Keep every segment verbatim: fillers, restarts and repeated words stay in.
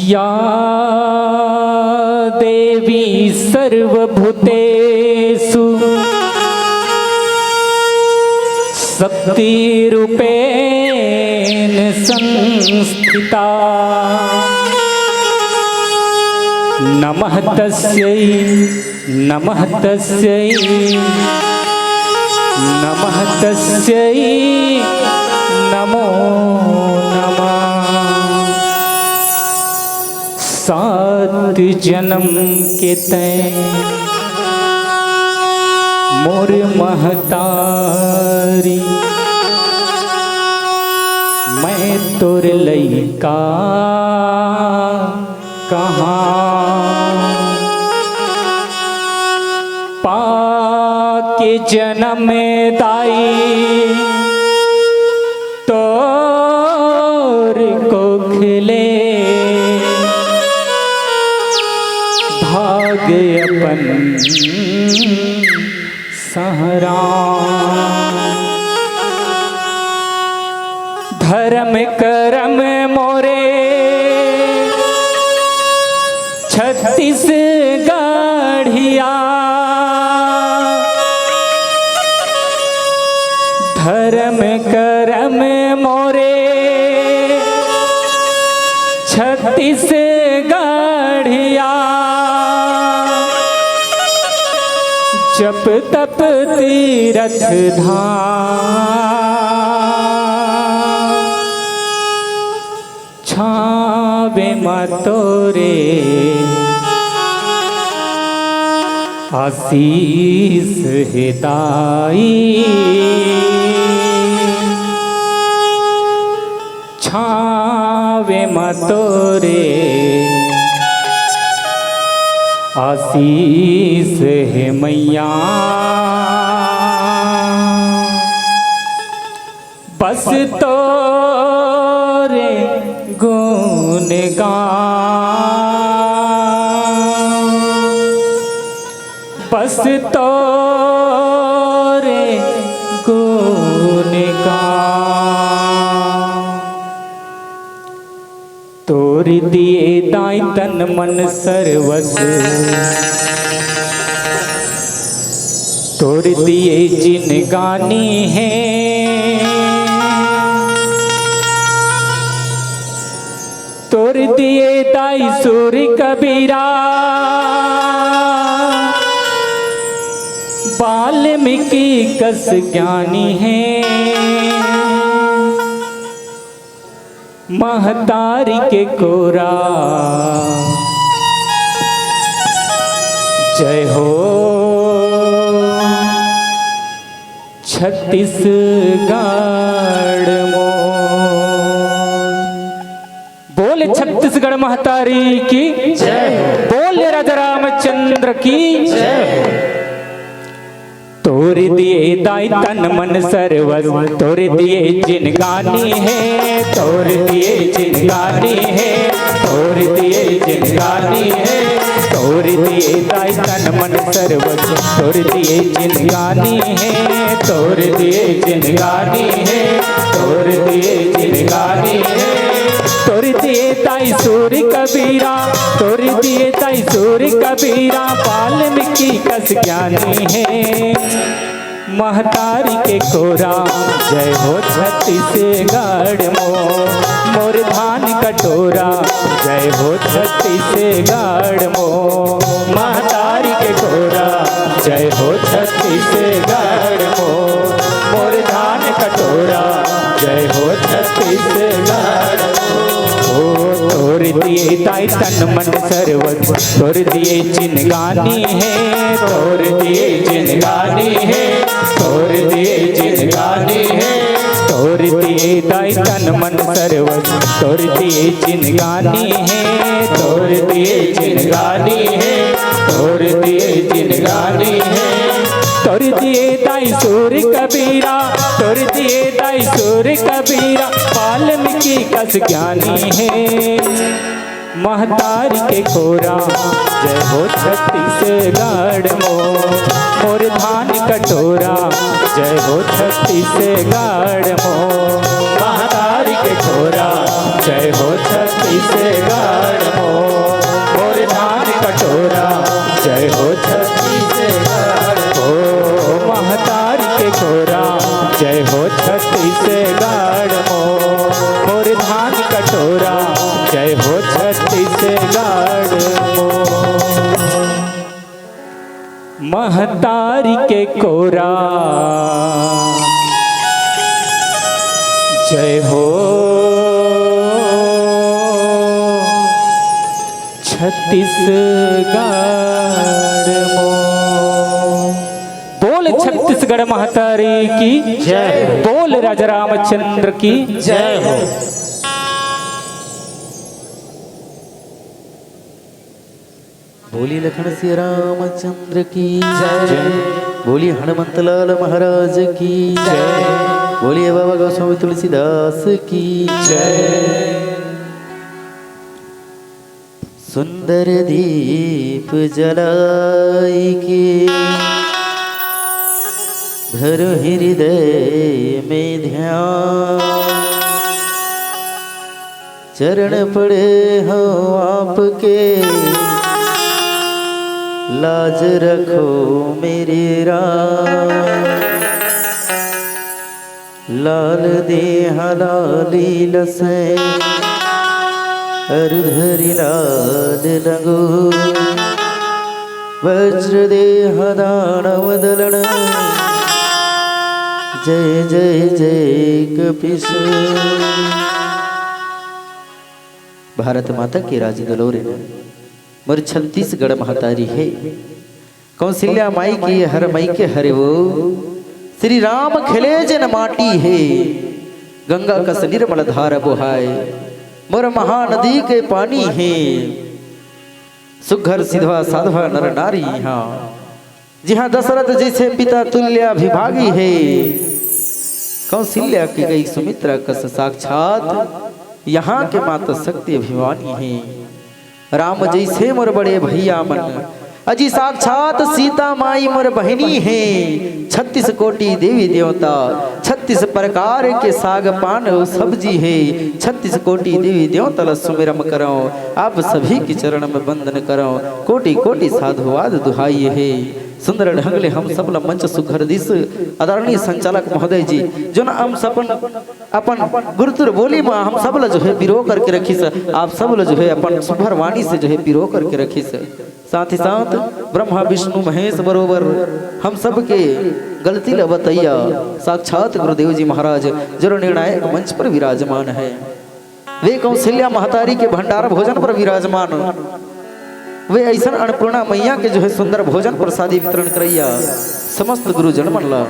या देवी सर्वभूतेषु शक्तिरूपेण संस्थिता। नमः तस्यै, नमः तस्यै, नमः तस्यै, नमो नमः। सात जनम के तैं मोर महतारी, मैं तोर लइका कहाँ। पाके जनम दाई तोर कोख ले, धर्म करम मोरे छत्तीसगढ़िया, धर्म करम मोरे छत्तीसगढ़िया, जप तप तीरथ धाम, छावे मा तोरे आशीष हे दाई, छावे मा तोरे आशीष हे मैया। बस तोरे गुण गाऊं, बस तोरे गुण गाऊं। तोर दिए दाई तन मन सर्वस, तोर दिए जिनगानी हे। तोर दिए दाई सूर कबीरा, वाल्मीकि कस ज्ञानी हे। महतारी के कोरा, जय हो छत्तीसगढ़ मोर। बोल छत्तीसगढ़ महतारी की जय। बोल राजा रामचंद्र की जय। तोर दिए दाई तन मन सर्वस, तोर दिए जिनगानी हे, तोर दिए जिनगानी हे, तोर दिए जिनगानी हे। तोर दिए दाई तन मन सर्वस, तोर दिए जिनगानी हे, तोर दिए जिनगानी हे, तोर दिए जिनगानी हे। तोर दिए दाई सूर कबीरा, तोर दिए दाई सूर कबीरा, वाल्मीकि कस ज्ञानी हे। महतारी के कोरा, जय हो छत्तीसगढ़ मोर, मोर धान कटोरा, जय हो छत्तीसगढ़ मोर। महतारी के कोरा, जय हो छत्तीसगढ़ मोर, मोर धान कटोरा, जय हो छत्तीसगढ़ मोर। ओ तोर दिए दाई तन मन सर्वस, तोर दिए जिनगानी हे, तोर दिए जिनगानी हे, तोर दिए जिनगानी हे। तोर दिए दाई तन मन सर्वस, तोर दिए जिनगानी हे, तोर दिए जिनगानी हे, तोर दिए जिनगानी हे। तोर दिए दाई सूर कबीरा, तोर दिए दाई सूर कबीरा, वाल्मीकि कस ज्ञानी हे। महतारी के कोरा, जय हो छत्तीसगढ़ मोर, मोर धान कटोरा, जय हो छत्तीसगढ़ मोर। महतारी के कोरा, जय हो छत्तीसगढ़ मोर, मोर धान कटोरा, जय हो छत्तीसगढ़। ओ महतारी के कोरा, जय हो छत्तीसगढ़ मोर, मोर धान कटोरा, जय हो छत्तीसगढ़ मोर। महतारी के कोरा, जय हो छत्तीसगढ़ मोर। बोल छत्तीसगढ़ महतारी की जय। बोल राजा रामचंद्र की जय हो। बोलिए लखन सिया रामचंद्र की जय। बोलिए हनुमंत लाल महाराज की जय। बोलिए बाबा गोस्वामी तुलसीदास की जय। सुंदर दीप जलाई के धरो हृदय में ध्यान। चरण पड़े हो आपके, लाज रखो मेरे राम। लाल देहा लाली लसै, अरु धरि लाल रंगो। वज्र देहा दानव दलन, जय जय जय कपीसो। भारत माता के राज दुलारे, मोर छत्तीसगढ़ महतारी हे। कौशल्या माई के हर मइके हरे वो, श्री राम खेले जेन माटी हे। गंगा कस निर्मल धार बोहाय, मोर महानदी के पानी हे। सुघर सिधवा साधवा नर नारी इहाँ, जिहाँ दशरथ जैसे पिता तुल्य अभिभागी हे। कौशल्या के कई सुमित्रा कस साक्षात यहाँ के माता शक्ति अभिमानी हे। राम जैसे मोर बड़े भैया मन, अजी साक्षात सीता माई मोर बहिनी हे। छत्तीस कोटि देवी देवता, छत्तीस प्रकार के साग पान अउ सब्जी हे। छत्तीस कोटि देवी देवता ल सुमिरम करौं, आप सभी के चरण में वंदन करौं, कोटि कोटि साधुवाद दुहाई हे। सुंदर ढंग ले हम सब ल मंच सुघर दिस। आदरणीय संचालक महोदय जी, जोन हम सब अपन गुरुतुर बोली म हम सब ल जो हे पिरो करके रखिस, आप सब ल जो हे अपन सुघर वाणी से जो हे पिरो करके रखिस। साथ ही साथ ब्रह्मा विष्णु महेश बरोबर हम सब के गलती ल बतैया साक्षात गुरुदेव जी महाराज, जो निर्णायक मंच पर विराजमान हे। वे कौशल्या महतारी के भंडार भोजन पर विराजमान, वे अइसन अन्नपूर्णा मैया के जो हे सुंदर भोजन प्रसादी वितरण करैया समस्त गुरुजन मन ला,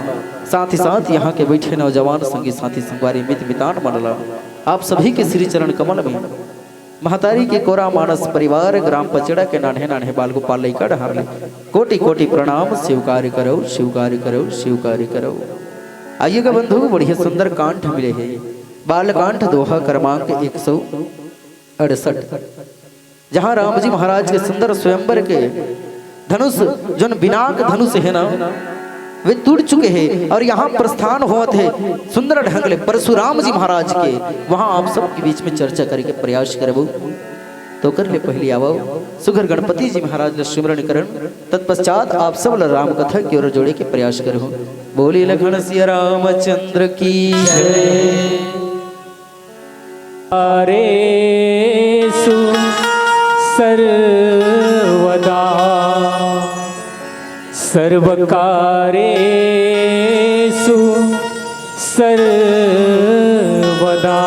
साथ ही साथ यहाँ के बैठे नौजवान संगी साथी संगवारी मित मितान मन ला, आप सभी के श्री चरण कमल में महतारी के कोरा मानस परिवार ग्राम पचेड़ा के नान्हे नान्हे बाल गोपाल लइका डहार ले कोटि कोटि प्रणाम स्वीकार करो, स्वीकार करो, स्वीकार करो। आइएगा बंधु, बढ़िया सुंदर कांठ मिले हे। बालकांड दोहा क्रमांक एक सौ अड़सठ, जहाँ राम जी महाराज के सुंदर स्वयंवर के धनुष, जोन बिनाक धनुष हे ना, वे टूट चुके हे अउ यहाँ प्रस्थान होवत हे सुंदर ढंग ले परशुराम जी महाराज के। वहाँ आप सबके बीच में चर्चा करे के प्रयास करबो। तो कर ले पहली आवो सुघर गणपति जी महाराज ल सुमिरन करन, तत्पश्चात आप सब ल राम कथा के ओर जोड़े के प्रयास करहु। बोले लखन सिया रामचंद्र की जय। कारेषु सर्वदा, सर्वकारेषु सर्वदा।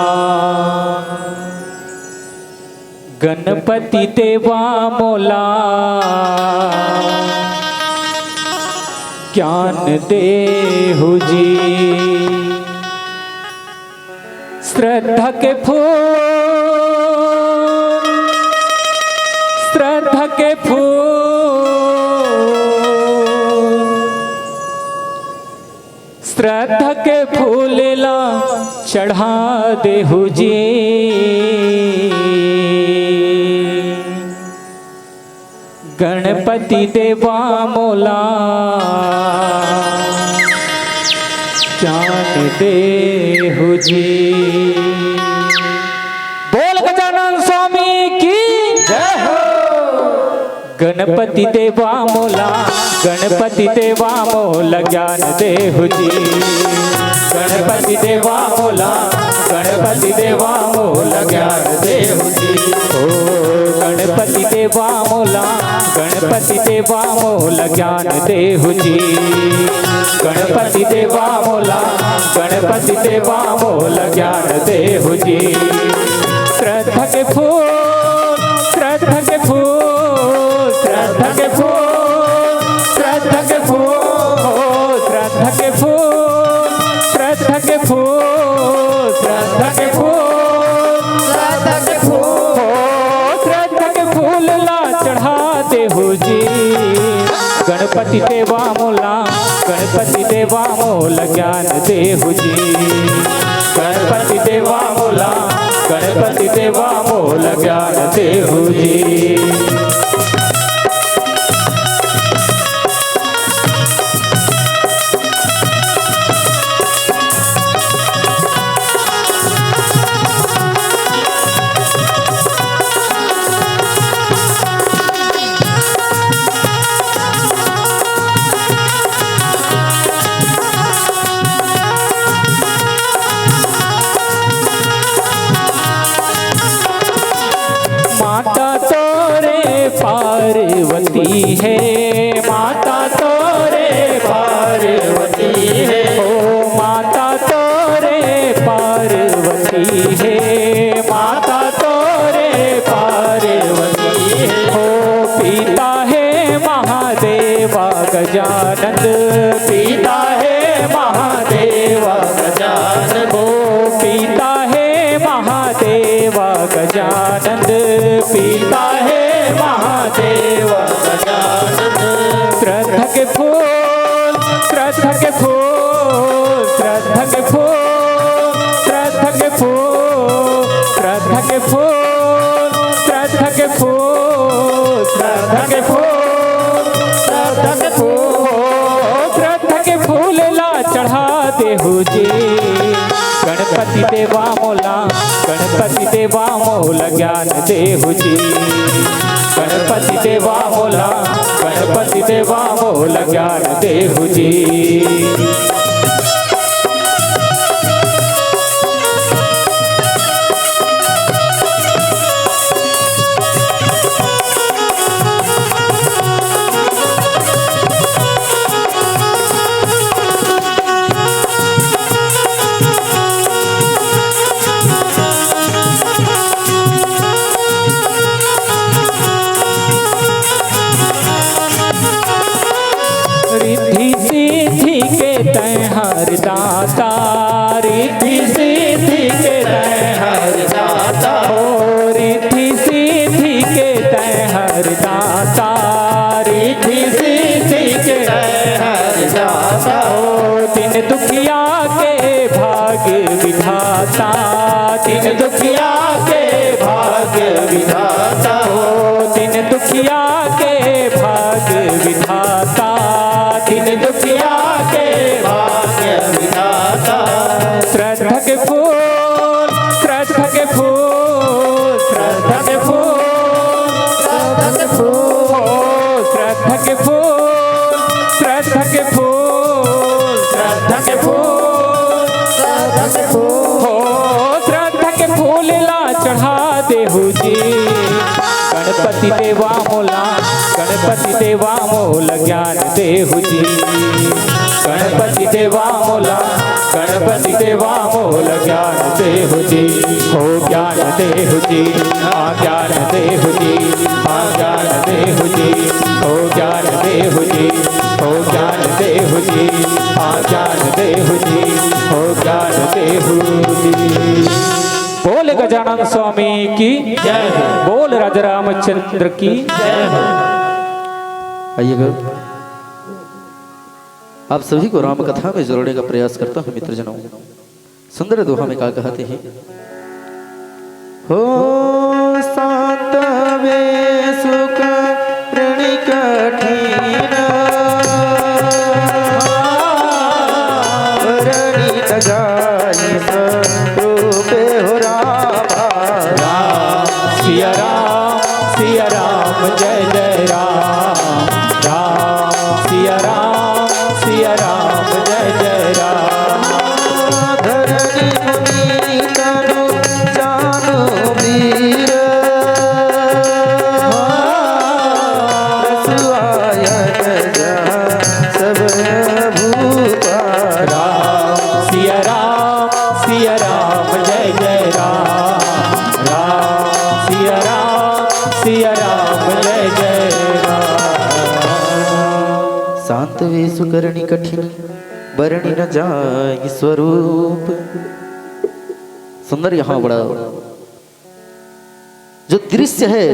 गणपति देवा मोला ज्ञान देहु जी। श्रद्धा के फूल, श्रद्धा के फूल, श्रद्धा के फूल ला चढ़ा देहु जी। गणपति देवा मोला ज्ञान देहु जी। बोल गजानन स्वामी की जय हो। गणपति देवा मोला, गणपति देवा मोला ज्ञान देहु जी। गणपति देवा मोला, गणपति देवा मोला ज्ञान देहु जी। ओ गणपति देवा मोला, गणपति देवा मोला ज्ञान देहु जी। गणपति देवा मोला, गणपति देवा मोला ज्ञान देहु जी। श्रद्धा के फूल, श्रद्धा के फूल, श्रद्धा के फूल, श्रद्धा के फूल, श्रद्धा के फूल, श्रद्धा के फूल, श्रद्धा के फूल, श्रद्धा के फूल, श्रद्धा के फूल ला चढ़ा देहु जी। गणपति देवा मोला, गणपति देवा मोला ज्ञान देहु जी। गणपति देवा मोला, गणपति देवा मोला ज्ञान देहु जी। पार्वती हे, माता तोरे पार्वती हे, ओ माता तोरे पार्वती हे, माता तोरे पार्वती हे, ओ पिता हे महादेवा गजानंद, पिता हे महादेवा गजानंद, ओ पिता हे महादेवा गजानंद, पिता हे महादेवा गजानंद। श्रद्धा के फूल, श्रद्धा के फूल, श्रद्धा के फूल, श्रद्धा के फूल, श्रद्धा के फूल, श्रद्धा के फूल, श्रद्धा के फूल, श्रद्धा के फूल, श्रद्धा के फूल ला चढ़ा देहु जी। गणपति देवा मोला, गणपति देवा मोला ज्ञान देहु जी। गणपति देवा मोला, गणपति देवा मोला ज्ञान देहु जी। रिद्धि सिद्धि के तैं हर दाता, रिद्धि सिद्धि के तैं हर दाता, ओ रिद्धि सिद्धि के तैं हर दाता, रिद्धि सिद्धि के तैं हर दाता, ओ दीन दुखिया के भाग्य विधाता, दीन दुखिया के भाग्य विधाता, ओ दीन दुखिया के भाग्य विधाता, दीन दुखिया के भाग्य विधाता। श्रद्धा के फूल, श्रद्धा के फूल, श्रद्धा के फूल, श्रद्धा के फूल, श्रद्धा के फूल, श्रद्धा के फूल, श्रद्धा के फूल, श्रद्धा के फूल ला चढ़ा देहु जी। गणपति देवा मोला, गणपति देवा मोला ज्ञान देहु जी। गणपति देवा मोला, गणपति देवा मोला ज्ञान देहु जी। हो ज्ञान देहु जी, आ ज्ञान देहु जी, आ ज्ञान देहु जी। हो ज्ञान देहु जी, हो ज्ञान देहु जी, आ ज्ञान देहु जी, हो ज्ञान देहु जी। बोल गजानन स्वामी की जय हो। बोल राजा रामचंद्र की जय हो। आइएगा, आप सभी को राम कथा में जोड़ने का प्रयास करता हूँ मित्रजनों। सुंदर दोहा में का कहते हैं, हो शांत वेसु करनी कठिन, करनी न जाय स्वरूप हो रामा। राम सिया राम, सिया राम, जय जय राम। राम सिया राम, सिया राम, जय जय राम। धरणी मुनि तनु जानु वीर, रसु आयन जहाँ सब भूपा। राम सिया राम, सिया राम, जय जय राम। राम सिया राम, सिया राम, जय जय राम। शांत वेसु करनी कठिन, बरनी न जाय स्वरूप। सुंदर यहाँ बड़ा जो दृश्य है,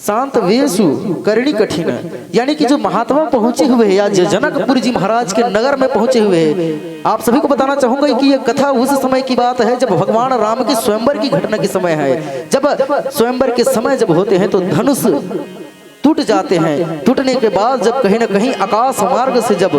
शांत वेसु करनी कठिन, यानी कि जो महात्मा पहुंचे हुए हैं या जो जनकपुर जी महाराज के नगर में पहुंचे हुए हैं। आप सभी को बताना चाहूंगा कि ये कथा उस समय की बात है जब भगवान राम के स्वयंवर की घटना के समय है। जब स्वयंवर के समय जब होते हैं तो धनुष टूट जाते हैं। टूटने के बाद जब कहीं ना कहीं आकाश मार्ग से जब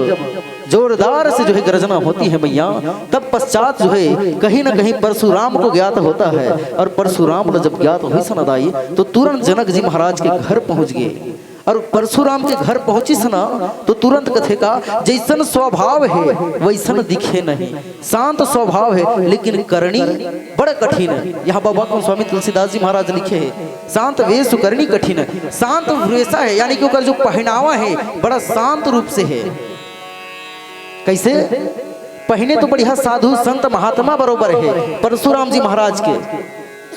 जोरदार से जो है गर्जना होती है मैया, तब पश्चात जो है कहीं ना कहीं परशुराम को ज्ञात होता है। और परशुराम को जब ज्ञात हुई सनदाई, तो तुरंत जनक जी महाराज के घर पहुंच गए। अउ परशुराम के घर पहुंचिस ना, तो तुरंत कथे का, "जइसन स्वभाव हे, वइसन दिखे नहीं।" शांत स्वभाव हे, लेकिन करनी बड़ कठिन हे। यहाँ बाबा गोस्वामी तुलसीदास जी महाराज लिखे हे, "शांत वेश करनी कठिन हे।" शांत वेशा हे, यानी कि ओकर जो पहनावा हे, बड़ा शांत रूप से हे। कइसे? पहिने तो बढ़िया साधु संत महात्मा बरोबर हे, परशुराम जी महाराज के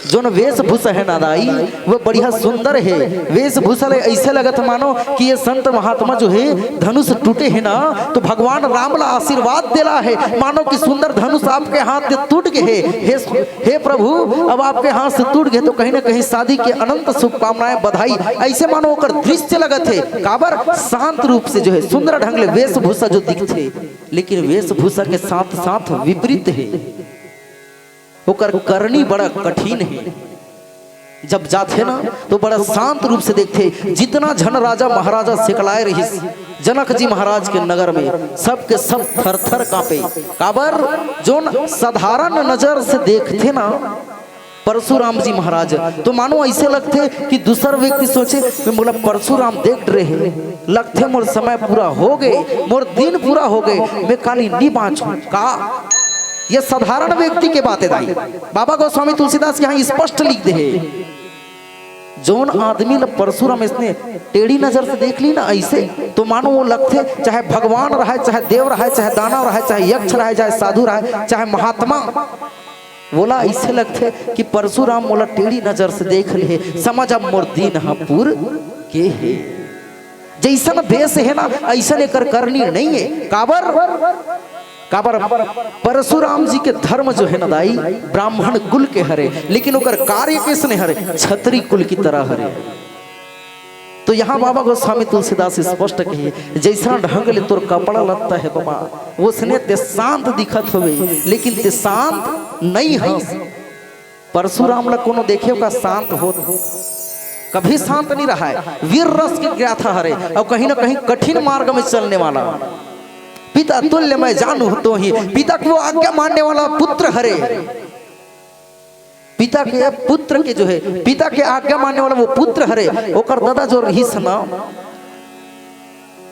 जोन वेशभूषा हे ना दाई, वो बढ़िया सुंदर हे। वेशभूषा ले अइसे लगत मानो कि ये संत महात्मा जो हे, धनुष टूटे हे ना, तो भगवान राम ला आशीर्वाद देला हे, मानो कि सुंदर धनुष आपके हाथ से टूट गे हे। हे, हे प्रभु, अब आपके हाथ से टूट गे तो कहीं ना कहीं शादी के अनंत शुभकामनाएं, बधाई, अइसे मानो ओकर दृश्य लगत हे। काबर? शांत रूप से जो हे, सुंदर ढंग ले वेशभूषा जो दिखथे, लेकिन वेशभूषा के साथ साथ विपरीत हे। ओकर करनी बड़ा कठिन हे। जब जाथे ना, तो बड़ा शांत रूप से देखथे। जितना झन राजा महाराजा सेकलाए रहिस जनक जी महाराज के नगर में, सबके सब थर थर कांपे। काबर? जोन साधारण नजर से देखथे ना परशुराम जी महाराज, तो मानो अइसे लगथे कि दूसर व्यक्ति सोचे, "मैं, मोला परशुराम देख डरे हे, लगथे मोर समय पूरा हो गे, मोर दिन पूरा हो गे, मैं काली नी बांचहूं का?" ये साधारण व्यक्ति के बात हे दाई। बाबा गोस्वामी तुलसीदास यहाँ स्पष्ट लिख दे हे, जोन आदमी ल परशुराम अइसने टेढ़ी नजर से देख लिस ना अइसे, तो मानो वो लगथे, चाहे भगवान रहय, चाहे देव रहय, चाहे दानव रहय, चाहे यक्ष रहय, चाहे साधु रहय, चाहे महात्मा, वोला अइसे लगथे कि परशुराम मोला टेढ़ी नजर से देख ले हे, समझ अब मोर दिन ह पूर गे हे। जइसन भेष हे ना, अइसन एकर करनी नइ हे। काबर? काबर? परशुराम जी के धर्म जो हे ना दाई, ब्राह्मण कुल के हरे, लेकिन ओकर कार्य कइसने हरे? छत्री कुल की तरह हरे। तो यहाँ बाबा गोस्वामी तुलसीदास स्पष्ट कहे, "जइसन ढंग ले तोर कपड़ा लत्ता हे बाबा, ओसने ते शांत दिखत होवे, लेकिन ते शांत नइ हस।" परशुराम ला कोनो देखे का शांत होत? कभी शांत नइ रहय। वीर रस के ज्ञाता हरे अउ कहीं ना कहीं कठिन मार्ग में चलने वाला। "पिता तुल्य मैं जानू तोही", पिता के वो आज्ञा मानने वाला पुत्र हरे। पिता के पुत्र के जो हे, पिता के आज्ञा मानने वाला वो पुत्र हरे। ओकर ददा जो रहिस ना,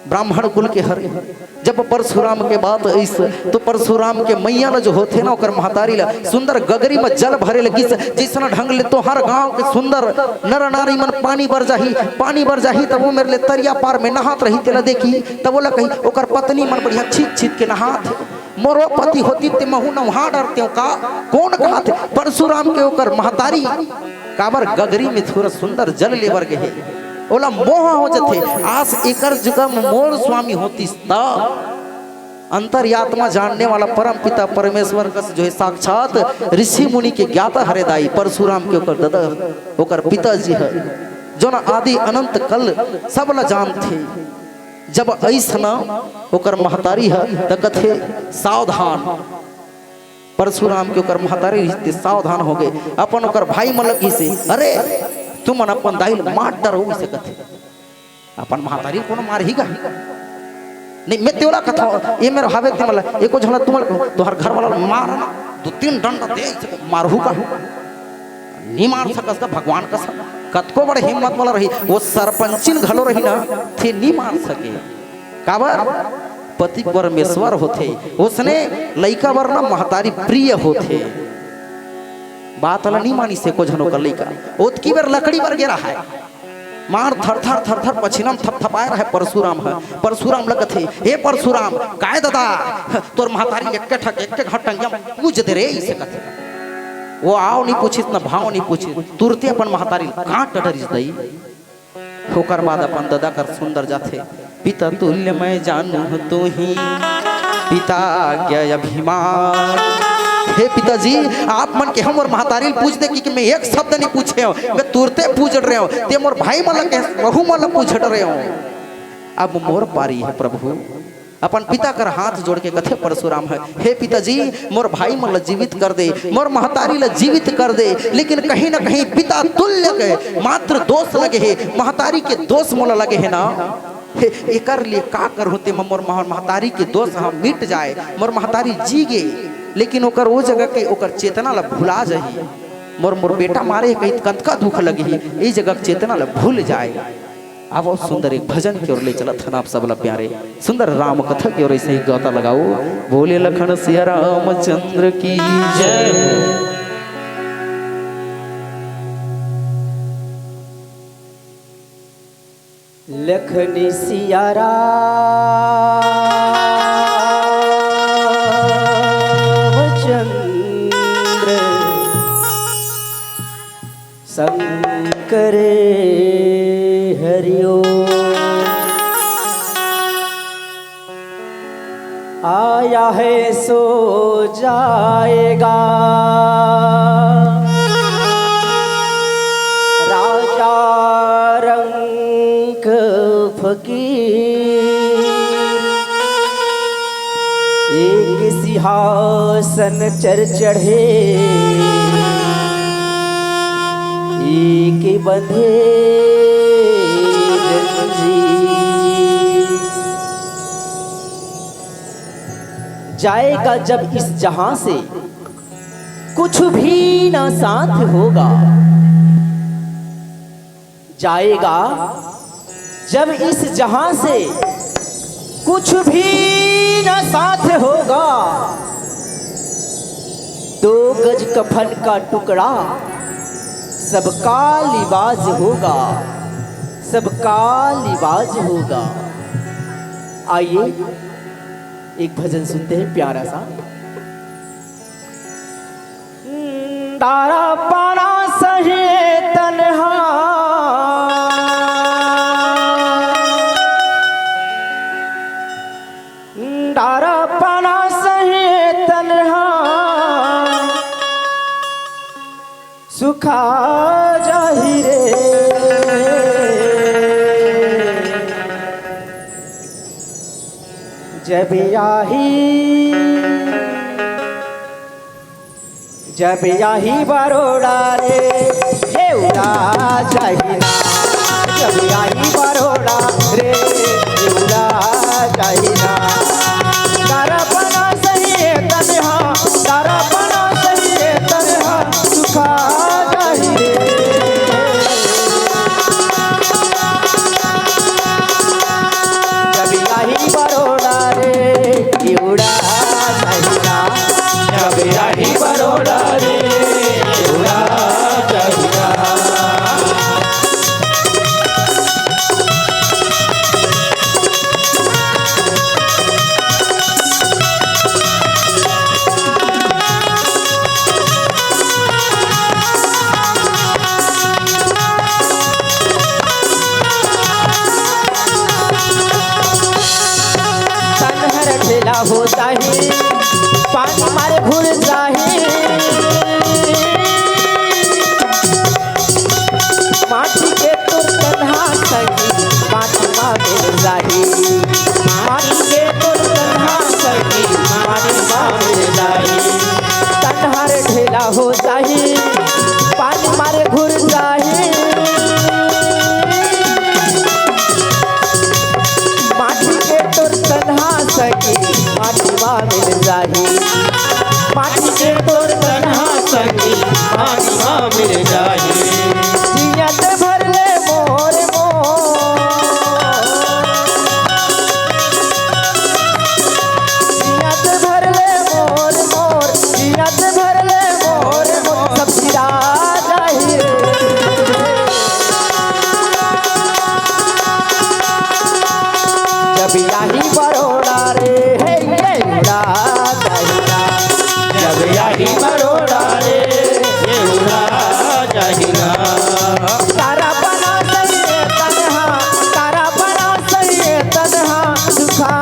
ब्राह्मण कुल के हरे। जब परशुराम के बात अइस, तो परशुराम के मइया ला जो होथे ना, ओकर महतारी ला सुंदर गगरी में जल भरे लगिस, जइसन ढंग ले तोहर गांव के सुंदर नर नारी मन पानी बर जाही, पानी बर जाही, तब वो मेर ले तरिया पार में नहात रही, तेला देखी, तब ओला कही, ओकर पत्नी मन बढ़िया छीत छीत के नहात हे। "मोरो पति होतिस ते महू नहा डरतेंव का?" कोन कहत हे? परशुराम के ओकर महतारी। काबर? गगरी में थोड़ा सुंदर जल लेबर गे हे, ओला मोह हो जथे, आस एकर जगह में मोर स्वामी होतिस त। अंतर्यात्मा जानने वाला परम पिता परमेश्वर कस जो हे, साक्षात ऋषि मुनि के ज्ञाता हरे दाई, परशुराम के ओकर ददा, ओकर पिताजी ह, जोन आदि अनंत कल सब ला जानथे। जब अइस ना ओकर महतारी ह, त कथे, "सावधान।" परशुराम के ओकर महतारी रिहिस ते सावधान हो गे। अपन ओकर भाई मन ल कहिसे, "अरे, तुमन अपन दाई ल मार डरो," अइसे कथे। अपन महतारी ल कोनो मारही गा? नहीं, मैं तेला कथंव, ये मेर हावे ते मला, एको झन ल तुमन ल कहूं, तोहर घर वाला ल मार ना, दू तीन डंडा दे, अइसे मारहू का? नी मार सकस का भगवान कसम। कतको बड़े हिम्मत वाला रही, वो सरपंचिन घलो रही ना, ते नी मार सके। काबर? पति परमेश्वर होथे, ओसने लइका बर ना महतारी प्रिय होथे। बात ला नी मानिस एको झन ओकर लइका। ओतकी बेर लकड़ी बर गे रहय। मार थर थर थर थर पछिना म थपथपाए रहय परशुराम ह। परशुराम ल कथे, "हे परशुराम, काय ददा, तोर महतारी ल एक्के ठक, एक्के घांव टंगिया म पूज दे रे," अइसे कथे। वो आव नी पूछिस, न भाव नी पूछिस, तुरते अपन महतारी ल काट डरिस दई। ओकर बाद अपन ददा कर सुंदर जाथे, "पिता तुल्य मैं जानू तोही, पिता आज्ञा अभिमान।" हे पिताजी, आप मन के हमर महतारी ल पूज दे कि, कि मैं एक शब्द नी पूछेंव, मैं तुरते पूज डरेंव, ते मोर भाई मन ल कहे, वहू मन ल पूज डरेंव। अब मोर पारी हे प्रभु। अपन पिता कर हाथ जोड़ के कथे परशुराम ह, "हे पिताजी, मोर भाई मन ल जीवित कर दे, मोर महतारी ल जीवित कर दे, लेकिन कहीं ना कहीं पिता तुल्य के मात्र दोष लगे हे, महतारी के दोष मोला लगे हे ना। हे, एकर लिए का करहूं ते मोर मह-, महतारी के दोष ह मिट जाए, मोर महतारी जी गे, लेकिन ओकर ओ जगह के ओकर चेतना ल भुला जाही। मोर, मोर बेटा मारे हे कहित कतका दुख लगही, ए जगह के चेतना ल भूल जाए।" अब सुंदर एक भजन के ओर ले चलत हन आप सब ला प्यारे, सुंदर राम कथा के ओर ऐसे ही गाता लगाओ। बोले लखन सिया रामचंद्र की जय। लखन सिया रामचंद्र शंकर हरिओ। आया है सो जाएगा, राजा रंक फकीर। एक सिंहासन चर चढ़े, एक बंधे जंजीर। जाएगा जब इस जहां से, कुछ भी ना साथ होगा। जाएगा जब इस जहां से, कुछ भी ना साथ होगा। दो गज कफन का टुकड़ा सबका लिबास होगा, सबका लिबास होगा। आइए, एक भजन सुनते हैं प्यारा सा। दारा पाना सही तन्हा, दारा पाना सही तन्हा, सुखा जाही रे। जब आही, जब आही बरोड़ा रे, ये उड़ा जाही ना। जब आही बरोड़ा रे, ये उड़ा जाही ना। तारा बना सही तन्हा, तारा बना सही तन्हा, सुखा जाही रे। जब आही बरोड़ा रे, ये उड़ा जाही ना। जब आही बरोड़ा रे, ये उड़ा जाही ना। तन हर ढीला हो जाही, पानी मारे घुल जाही। माटी के तोर तन्हा सगी, पानी मा मिल जाही। माटी के तोर तन्हा सगी, पानी मा मिल जाही। तन हर ढीला हो जाही, पानी मारे घुल जाही। माटी के तोर तन्हा सगी, माटी मा मिल जाही। माटी के तोर तन्हा सगी, माटी मा मिल जाही। जियत भर ले मोर मोर, जियत भर ले मोर मोर, जियत भर ले मोर मोर, सब सिरा जाही रे। जब आही बरोड़ा रे, हे, ये उड़ा जाही ना। जब आही बरोड़ा रे, ये उड़ा जाही ना। तारा बना सही तन्हा, तारा बना सही तन्हा, सुखा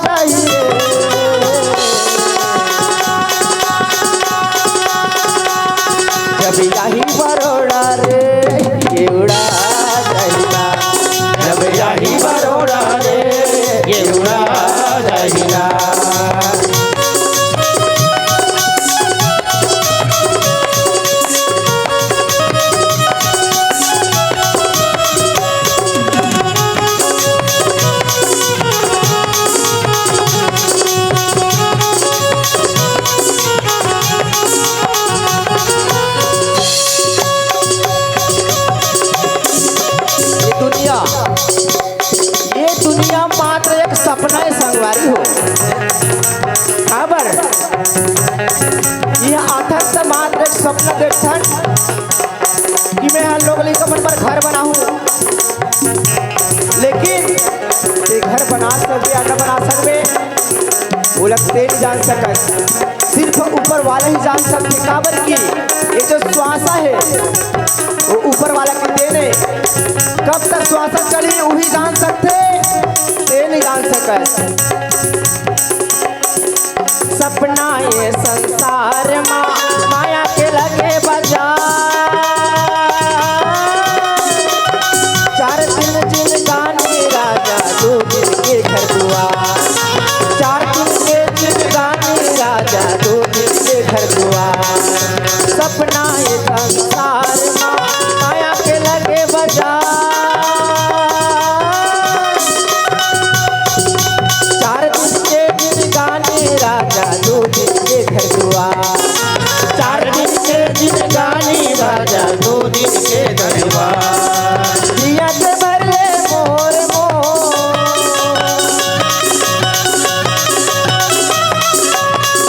जाही रे। जब आही बरोड़ा रे, ये उड़ा जाही ना। जब आही बरोड़ा रे, ये उड़ा जाही ना। अपना देखथन कि मैं हर लोग लइका मन बर घर बनाहूं, लेकिन ये घर बना सकबे या न बना सकबे, वो लोग ते नहीं जान सकत। सिर्फ ऊपर वाला ही जान सकथे, काबर कि ये जो श्वासा है, वो ऊपर वाला के देन है। कब तक श्वासा चली, वही जान सकथे, ते नहीं जान सकत। सपना ये संसार मा माया के लगे बाजार। चार दिन जिंदगानी राजा, दो दिन के घर दुआर। चार दिन के जिंदगानी राजा, दो दिन के घर दुआर। सपना ये संसार मा माया के लगे बाजार। चार दिन के जिंदगानी राजा, दो दिन के घर दुआर। चार दिन के जिंदगानी राजा, दो दिन के घर दुआर। जियत भर ले मोर मोर।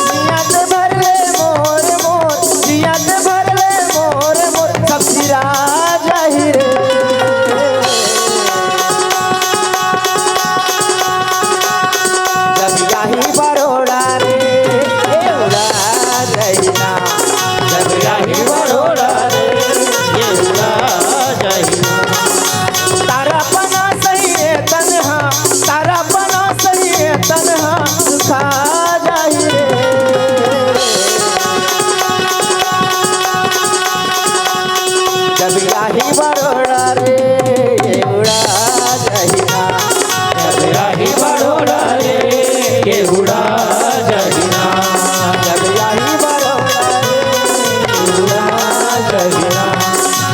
जियत भर ले मोर मोर, जियत भर ले मोर मोर, सब सिरा जाही रे। जब आही बरोड़ा रे, ए उड़ा जाही ना। जब आही बरोड़ा रे, ए उड़ा जाही ना। तारा पना सही है तन्हा, तारा पना सही है तन्हा, सुखा जाही रे। जब आही बरोड़ा रे, ये उड़ा जाही ना। जब आही बरोड़ा रे, ये उड़ा जाही ना। जब आही बरोड़ा रे, ये उड़ा जाही ना।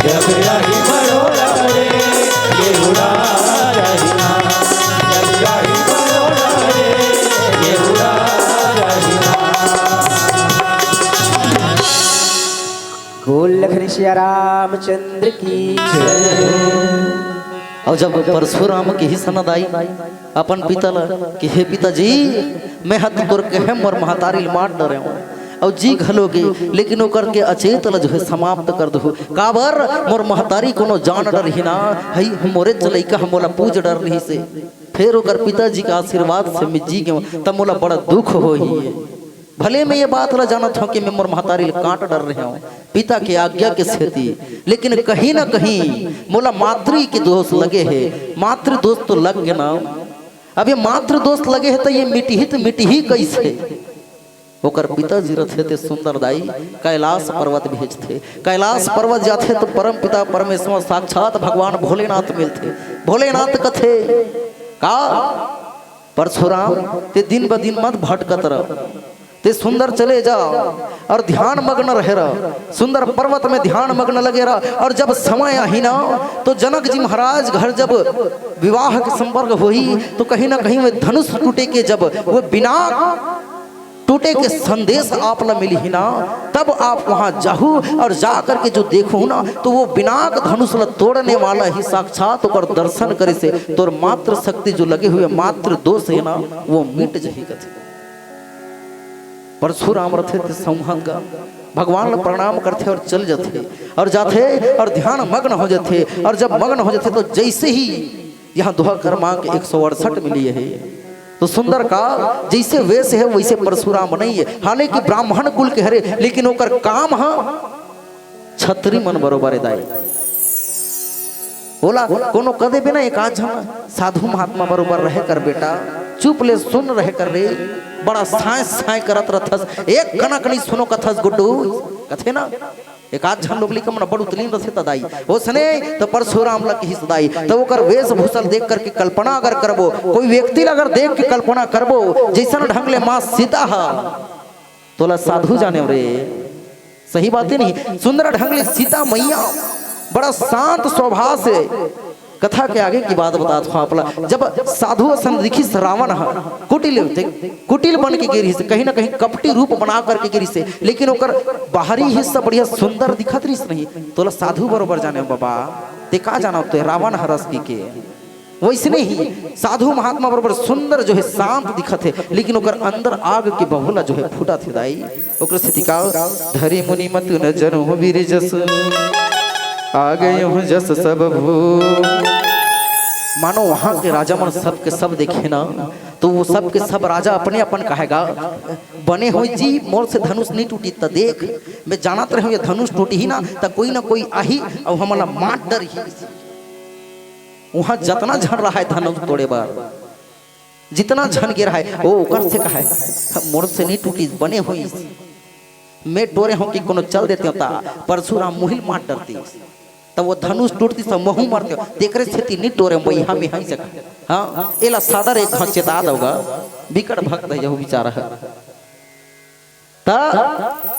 जब आही बरोड़ा रे, ये उड़ा जाही ना। जब आही बरोड़ा रे, ये उड़ा जाही ना। बोल लखन सिया रामचंद्र की। अउ जब परशुराम के ही सनद आई अपन पिता ला कि हे पिताजी, मैं ह तो तोर कहे मोर महतारी ल मार डरे हूँ, अउ जी घलो गे, लेकिन ओकर के अचेत ला जो है समाप्त कर दहू। काबर मोर महतारी कोनो जान डरही ना, हई मोरे च लइका ह मोला पूज डर रही से। फेर ओकर पिताजी के आशीर्वाद से मैं जी गेंव, तब मोला बड़ा दुख होही। भले मैं ये बात ला जानत हूँ कि मैं मोर महतारी ल काट डर रहे हूँ पिता के आज्ञा के सेती, लेकिन कहीं ना कहीं मोला मातृ के दोष लगे हे। मातृ दोष तो लग गे ना। अब ये मातृ दोष लगे हे तो ये मिटही तो मिटही कैसे? ओकर पिताजी रथे ते सुंदर दाई कैलाश पर्वत भेजथे। कैलाश पर्वत जाथे तो परम पिता परमेश्वर साक्षात भगवान भोलेनाथ मिलथे। भोलेनाथ कथे का, परशुराम, ते दिन ब दिन मत भटकत रह, ते सुंदर चले जा अउ ध्यान मग्न रहे रह, सुंदर पर्वत में ध्यान मग्न लगे रह। अउ जब समय आही ना, तो जनक जी महाराज घर जब विवाह के संपर्क होही, तो कहीं ना कहीं वो धनुष टूटे के, जब वो बिना टूटे के संदेश आप ला मिलही ना, तब आप वहां जाहू अउ जा करके जो देखहू ना, तो वो बिनाक धनुष ला तोड़ने वाला ही साक्षात ओकर दर्शन करे से तोर मातृ शक्ति जो लगे हुए मातृ दोष हे ना, वो मिट जही कथे। परशुराम रथे ते संहत का भगवान ला प्रणाम करथे अउ चल जथे अउ जाथे अउ ध्यान मग्न हो जथे। अउ जब मग्न हो जथे तो जैसे ही यहाँ दोहा क्रमांक एक सौ अड़सठ में लिए हे, तो सुंदर का जैसे वेश हे वैसे परशुराम नहीं हे। हालांकि ब्राह्मण कुल के हरे, लेकिन ओकर काम ह छतरी मन बरोबर हे दाई। ओला कोनो कह देबे ना, एक आध झन साधु महात्मा बरोबर रहे कर बेटा, चुप ले सुन रहे कर रे, बड़ा साय साय करत रथस, एक कनक नहीं सुनो कथस गुड्डू, कथे ना। एक आध झन लोग लइका मन बड़ उतलीन रथे त दाई, ओसने त परशुराम ला किहिस दाई, त ओकर वेशभूषा ल देख करके कल्पना अगर करबो, कोई व्यक्ति ला अगर देख के कल्पना करबो, जैसन ढंग ले माँ सीता ह, तोला साधु जाने रे। सही बात हे नहीं? सुंदर ढंग ले सीता मैया बड़ा शांत स्वभाव से कथा के आगे की बात बतात हूँ आप ला। जब साधु असन दिखिस रावण ह, कुटिल, कुटिल बन के गे रिहिस, कहीं ना कहीं कपटी रूप बना करके गे रिहिस, लेकिन ओकर बाहरी हिस्सा बढ़िया सुंदर दिखत रिहिस नहीं। तोला साधु बरोबर जाने बाबा, ते का जाना ते रावण हरस की के। वैसने ही साधु महात्मा बरोबर सुंदर जो हे शांत दिखत हे, लेकिन ओकर अंदर आग के बबूला जो हे फूटत हे दाई। ओकर सेती का धरी मुनि मत न जनु वीर जस, आ गए हूँ जस सब भू। मानो वहां के राजा मन सब के सब देखे ना, तो वो सब के सब राजा अपने अपन कहेगा, बने हो जी, मोर से धनुष नहीं टूटी। त देख, मैं जानत रहे ये धनुष टूटी ही ना, त कोई ना कोई आही अउ हमला मार डरही। वहां जतना झन रहा है धनुष तोड़े बर, जितना झन गे रहा है, वो ओकर से कहा है, मोर से नहीं टूटी, बने हुई। मैं टोरे हूं कि कोनो चल देते होता, परशुराम मुहिल मार डरती, तब वो धनुष टूटती, सब महू मरते हो। तेकरे सेती नहीं टोरे, वही हम यहीं से कहा। हाँ, एला सादर एक घास चेता दोगा, बिकट भक्त है यहू बेचारा है। त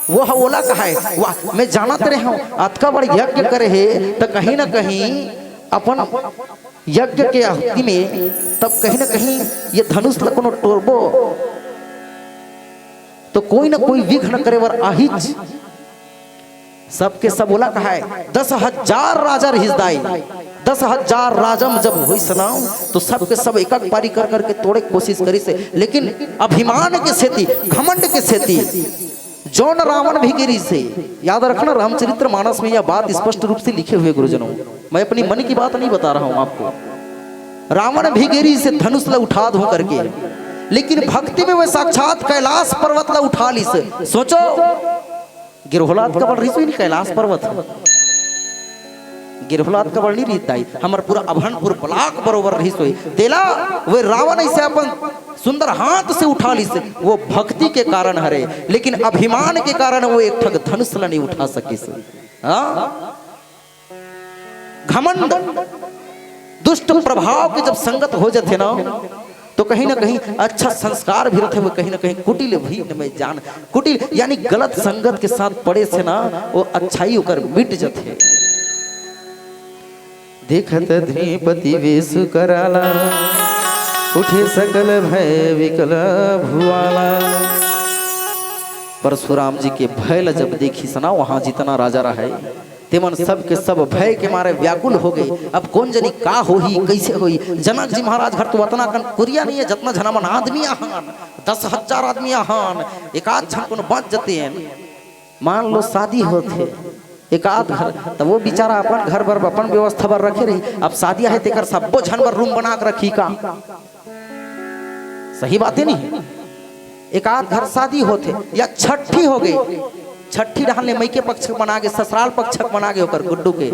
वो ह ओला कहाय, वाह, मैं जानत रहे हूँ, अतका बड़ यज्ञ करे हे, त कहीं ना कहीं अपन यज्ञ के आहुति में तब कहीं ना कहीं ये धनुष ल कोनो टोरबो, तो कोई ना कोई विघ्न करे बर आहिच। सबके सब ओला कहाय, दस हजार राजा रहिस दाई, दस हजार राजा म जब होइस ना, तो सबके सब एक एक पारी कर करके तोड़े के कोशिश करिस, लेकिन अभिमान के सेती, घमंड के सेती जौन रावण भी गिरिस हे। याद रखना, रामचरित्र मानस में यह बात स्पष्ट रूप से लिखे हुए गुरुजनों, मैं अपनी मन की बात नहीं बता रहा हूं आपको। रावण भी गिरिस हे धनुष ला उठा धो करके, लेकिन भक्ति में वह साक्षात कैलाश पर्वत ला उठा लिस। सोचो, गिरहोलात का बल रहिस होही नहीं कैलाश पर्वत, गिरहोलात का बल नहीं रहिस दाई, हमर पूरा अभनपुर ब्लॉक बरोबर रहिस होही। तेला वे रावण ऐसे अपन सुंदर हाथ से उठा लिस, वो भक्ति के कारण हरे, लेकिन अभिमान के कारण वो एक ठग धनुष ला नहीं उठा सकिस। हाँ, घमंड, दुष्ट प्रभाव के जब संगत हो जाथे ना, तो कहीं ना कहीं अच्छा संस्कार भी रथे, वो कहीं ना कहीं कुटिल भी में जान, कुटिल यानी गलत संगत के साथ पड़े से ना, वो अच्छाई ओकर मिट जाथे। देखत धीपति वेश कराला, उठे सकल भय विकल भुआला। परशुराम जी के भय ल जब देखिस ना, वहां जितना राजा रहे, तेमन सब के सब भय के मारे व्याकुल हो गए। अब कोन जनी का होही, कैसे होही? जनक जी महाराज घर तो अतना कन कुरिया नहीं है, जतना झन हमन आदमी आहान, दस हजार आदमी आहान, एक आध झन कोनो बाँच जतेन। मान लो शादी होथे, एक आध घर, त वो बेचारा अपन घर बर, अपन व्यवस्था बर रखे रही। अब शादी आहे, तेकर सब्बो झन बर रूम बना के रखी का? सही बात है नहीं? एक आध घर शादी होथे या छट्ठी हो गई, छट्ठी डहन ले मइके पक्ष के बना के, ससुराल पक्ष के बना के ओकर गुड्डू के।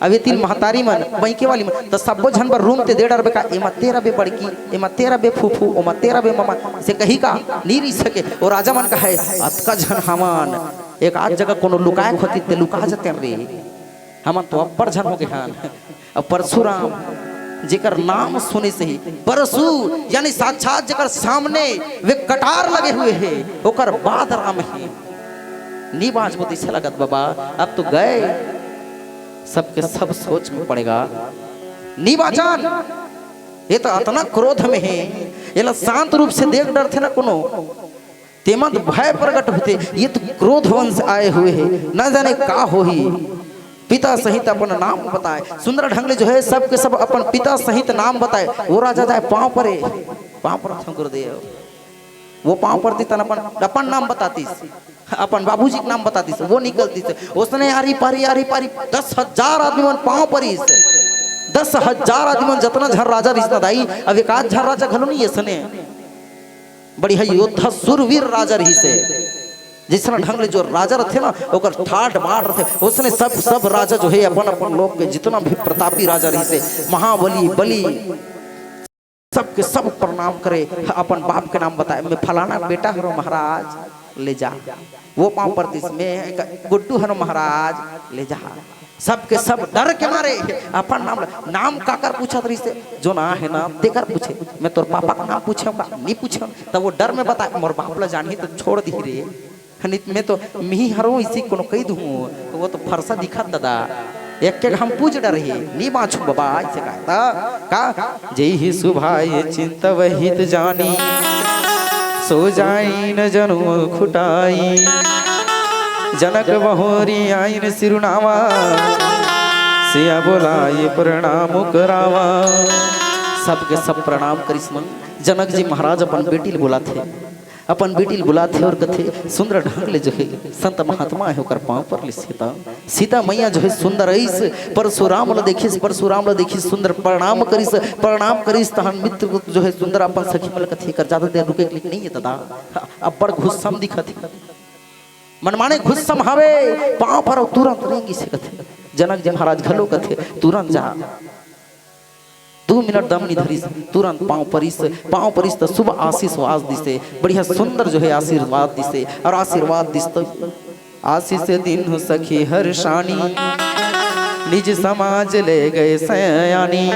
अब ये तीन महतारी मन, मइके वाली मन, त सब्बो झन बर रूम ते दे डरबे का? एमा तेरा बे बड़की, एमा तेरा बे फूफू, ओमा तेरा बे ममा, से कही का? नी रही सके। ओ राजा मन कहे, अतका झन हमन, एक आध जगह कोनो लुकाए होती ते लुका जतेन रे। हमन तो अब्बड़ झन हो गए हन। अब परशुराम जेकर नाम सुने से ही, परशु यानी साक्षात जेकर सामने वे कटार लगे हुए हे, ओकर बाद राम हे। नी बाँचबो तइसे लगत बाबा, अब तो गए, सबके सब सोच में पड़ेगा। नी बाँचन, ये तो अतना क्रोध में हे, एला शांत रूप से देख डरथे ना कोनो, तेमा तो भय प्रकट होथे, ये तो क्रोध वंश आए हुए हे, न जाने का होही। पिता सहित अपन नाम बताए, सुंदर ढंग ले जो है सबके सब अपन पिता सहित नाम बताए। वो राजा जाए पाँव परे, पाँव परत हँव गुरुदेव। वो पाँव परतिस तहन अपन, अपन नाम बतातिस, अपन बाबूजी के नाम बतातिस, वो निकलतिस। ओसने आरी पारी, आरी पारी, दस हजार आदमी मन पाँव परिस। दस हजार आदमी मन जतना झन राजा रिहिस ना दाई, अब एक आध झन राजा घलो नहीं, एसने बढ़िया योद्धा सुरवीर राजा रहिस हे। जइसन ढंग ले जो राजा रथे ना, ओकर ठाठ बाट रथे, ओसने सब, सब राजा जो हे अपन अपन लोग के, जितना भी प्रतापी राजा रहिस हे, महाबली, बली, सबके सब प्रणाम करे, अपन बाप के नाम बताए, मैं फलाना बेटा हरो महाराज, ले जा। वो पाँव परतिस, मैं गुड्डू हरो महाराज, ले जा। सबके सब डर के मारे अपन नाम ल-, नाम काकर पूछत रहिस हे, जो ना हे ना तेकर पूछे। मैं तोर पापा का नाम पूछेंव का? नी पूछेंव। तब वो डर में बताए, मोर बाप ला जानही तो छोड़ दिही रे। नहीं त मैं तो मिही हरो इसी कोनो कही दूँ, तो वो तो फरसा दिखत दादा। एक के हम पूछ डरही, नी बाँचहूँ बाबा, ऐसे कहता का? जेहि सुभाय चिंतव हित जानी, सो जाई न जनु खुटाई। जनक बहोरी आइन सिरुनावा, सिया बोलाई प्रणाम करावा। सबके सब प्रणाम करिस मन। जनक जी महाराज अपन बेटी ल बुलाथे, अपन बेटी ल बुलाथे और कथे, सुंदर ढंग ले जो हे संत महात्मा हे ओकर पाँव पर ले सीता, सीता मैया जो हे सुंदर अइस, परशुराम ल देखिस, परशुराम ल देखिस, सुंदर प्रणाम करिस, प्रणाम करिस, तहन मित्र को जो हे सुंदर अपन सखी मन ल कथे, कर ज्यादा देर रुके के नहीं हे दादा, अब्बड़ गुस्सा म दिखत हे, मनमाने गुस्सा म हावे, पाँव पर तुरंत रेंगिस हे कथे। जनक जी महाराज घलो कथे, तुरंत जा, दू मिनट दम नी धरिस, तुरंत पाँव परिस, पाँव परिस त शुभ आशीर्वाद दिसे, बढ़िया सुंदर जो हे आशीर्वाद दिसे, और आशीर्वाद दिस त आशीष दिन हो सखी हर्षानी, निज समाज ले गए सयानी।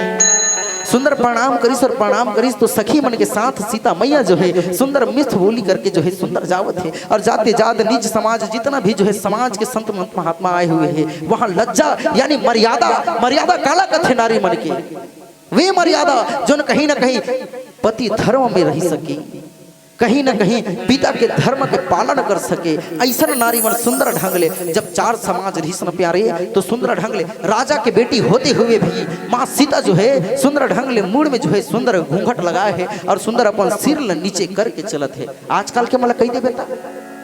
सुंदर प्रणाम करिस और प्रणाम करिस तो सखी मन के साथ सीता मैया जो हे सुंदर मिठ बोली करके जो हे सुंदर जावत हे और जाते जात निज समाज जितना भी जो हे समाज के संत महंत महात्मा आए हुए हे वहाँ लज्जा यानी मर्यादा, मर्यादा काला कथे नारी मन के, वे मर्यादा जोन कहीं ना कहीं पति धर्म में रहि सके, कहीं ना कहीं पिता के धर्म के पालन कर सके, अइसन नारी मन सुंदर ढंग ले जब चार समाज रिहिस न प्यारे, तो सुंदर ढंग ले राजा के बेटी होते हुए भी माँ सीता जो हे सुंदर ढंग ले मुड़ में जो हे सुंदर घूंघट लगाए हे और सुंदर अपन सिर ल नीचे करके चलत हे। आजकल के मन ल कहि देबे त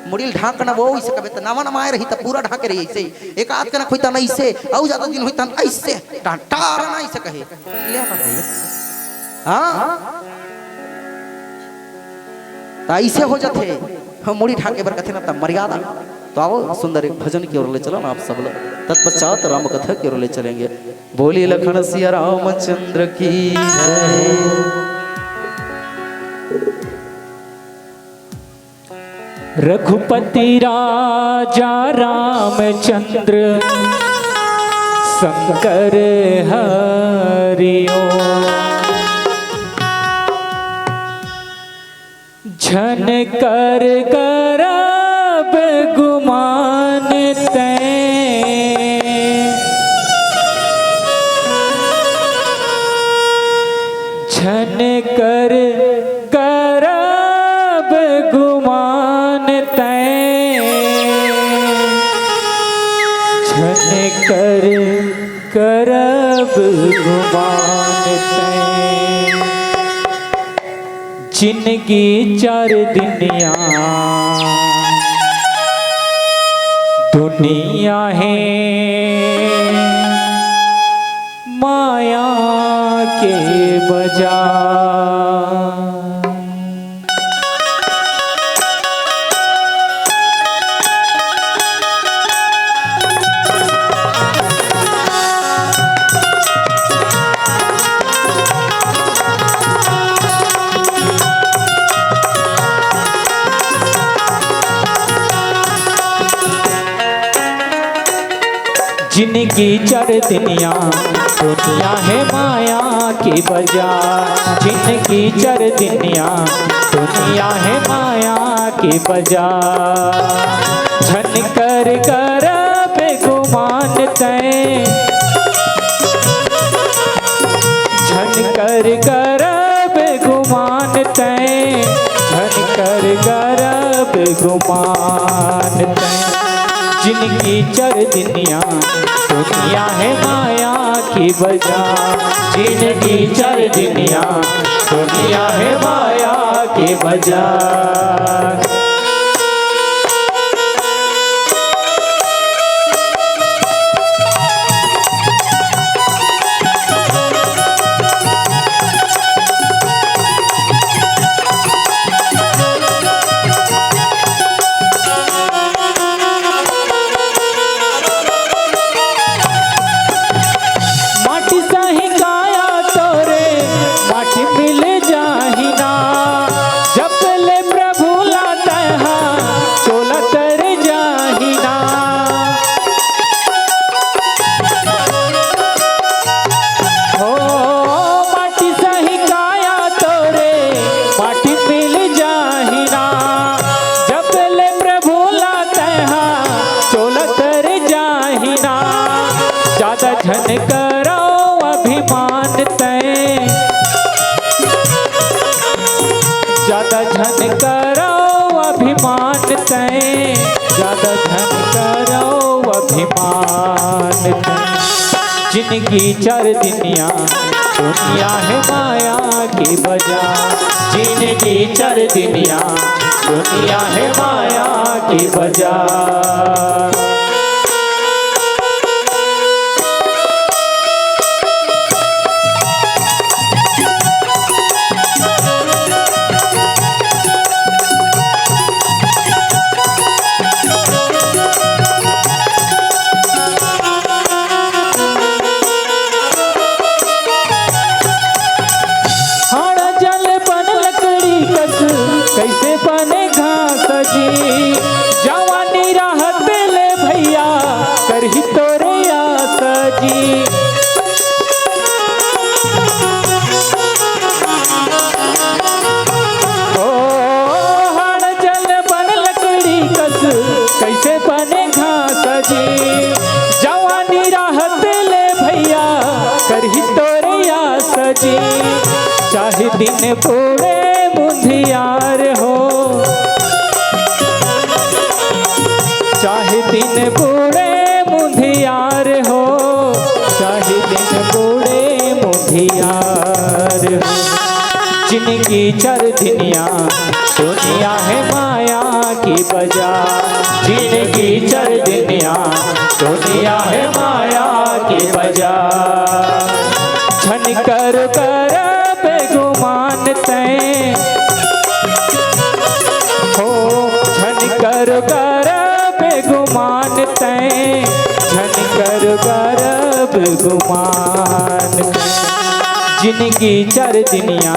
मुड़ी ल ढांकना, वो अइसे कबे त नवा नवा आए रही त पूरा ढांके रही अइसे, एक आध कना खोई त न अइसे, अउ ज्यादा दिन होई त न अइसे, टांटार न अइसे कहे। ले ना भैया। हाँ? त अइसे हो जाथे। हम मुड़ी ढांके बर कथे ना त मर्यादा। तो आओ सुंदर एक भजन की ओर ले चलो ना आप सब लोग। तत्पश्चात राम कथा की ओर ले चलेंगे। बोली लखन सिया रामचंद्र की जय। रघुपति राजा रामचंद्र शंकर हरि ओम। झन कर गरब गुमान तैं, झन कर गरब गुमान तैं, झन कर गरब गुमान तैं। जिनगी चार दिनिया दुनिया हे माया के बजार। जिनगी चार दिनिया दुनिया हे माया के बजार। जिनगी चार दिनिया दुनिया हे माया के बजार। झन कर गरब गुमान तैं, झन कर गरब गुमान तैं, झन कर गरब गुमान तैं। जिनगी चार दिनिया दुनिया हे माया के बजार। जिनगी चार दिनिया दुनिया हे माया के बजार। माटी सही काया तोरे, माटी मिल जाही ना। जब ले प्रभु ला तैं हा, चोला तर जाही ना। हो, माटी सही काया तोरे, माटी मिल जाही ना। जब ले प्रभु ला तैं हा, चोला तर जाही ना। ज्यादा झन करो अभिमान तैं, ज्यादा झन करो अभिमान तैं, ज्यादा झन करो अभिमान तैं। जिनगी चार दिनिया दुनिया है माया की बजा, जिंदगी चर दुनिया, दुनिया है माया की बजा। हाड़ा जल बन लकड़ी कस, कैसे बने घास जी। जवानी राहत ले भैया, करही तोरे आस जी। ओ हाड़ा जल बन लकड़ी कस, कैसे बने घास जी। जवानी राहत ले भैया, करही तोरे आस जी। चाहे दिन बूढ़े मुंधियार हो, चाहे दिन बूढ़े मुंधियार हो, चाहे दिन बूढ़े मुंधियार हो। जिंदगी चर दुनिया, दुनिया है माया की बजा। जिंदगी चर दुनिया, दुनिया है माया की बजा। छन कर कर बेगुमान तैं, हो छन कर कर बेगुमान तैं, छन कर कर बेगुमान तैं। जिंदगी चर दुनिया,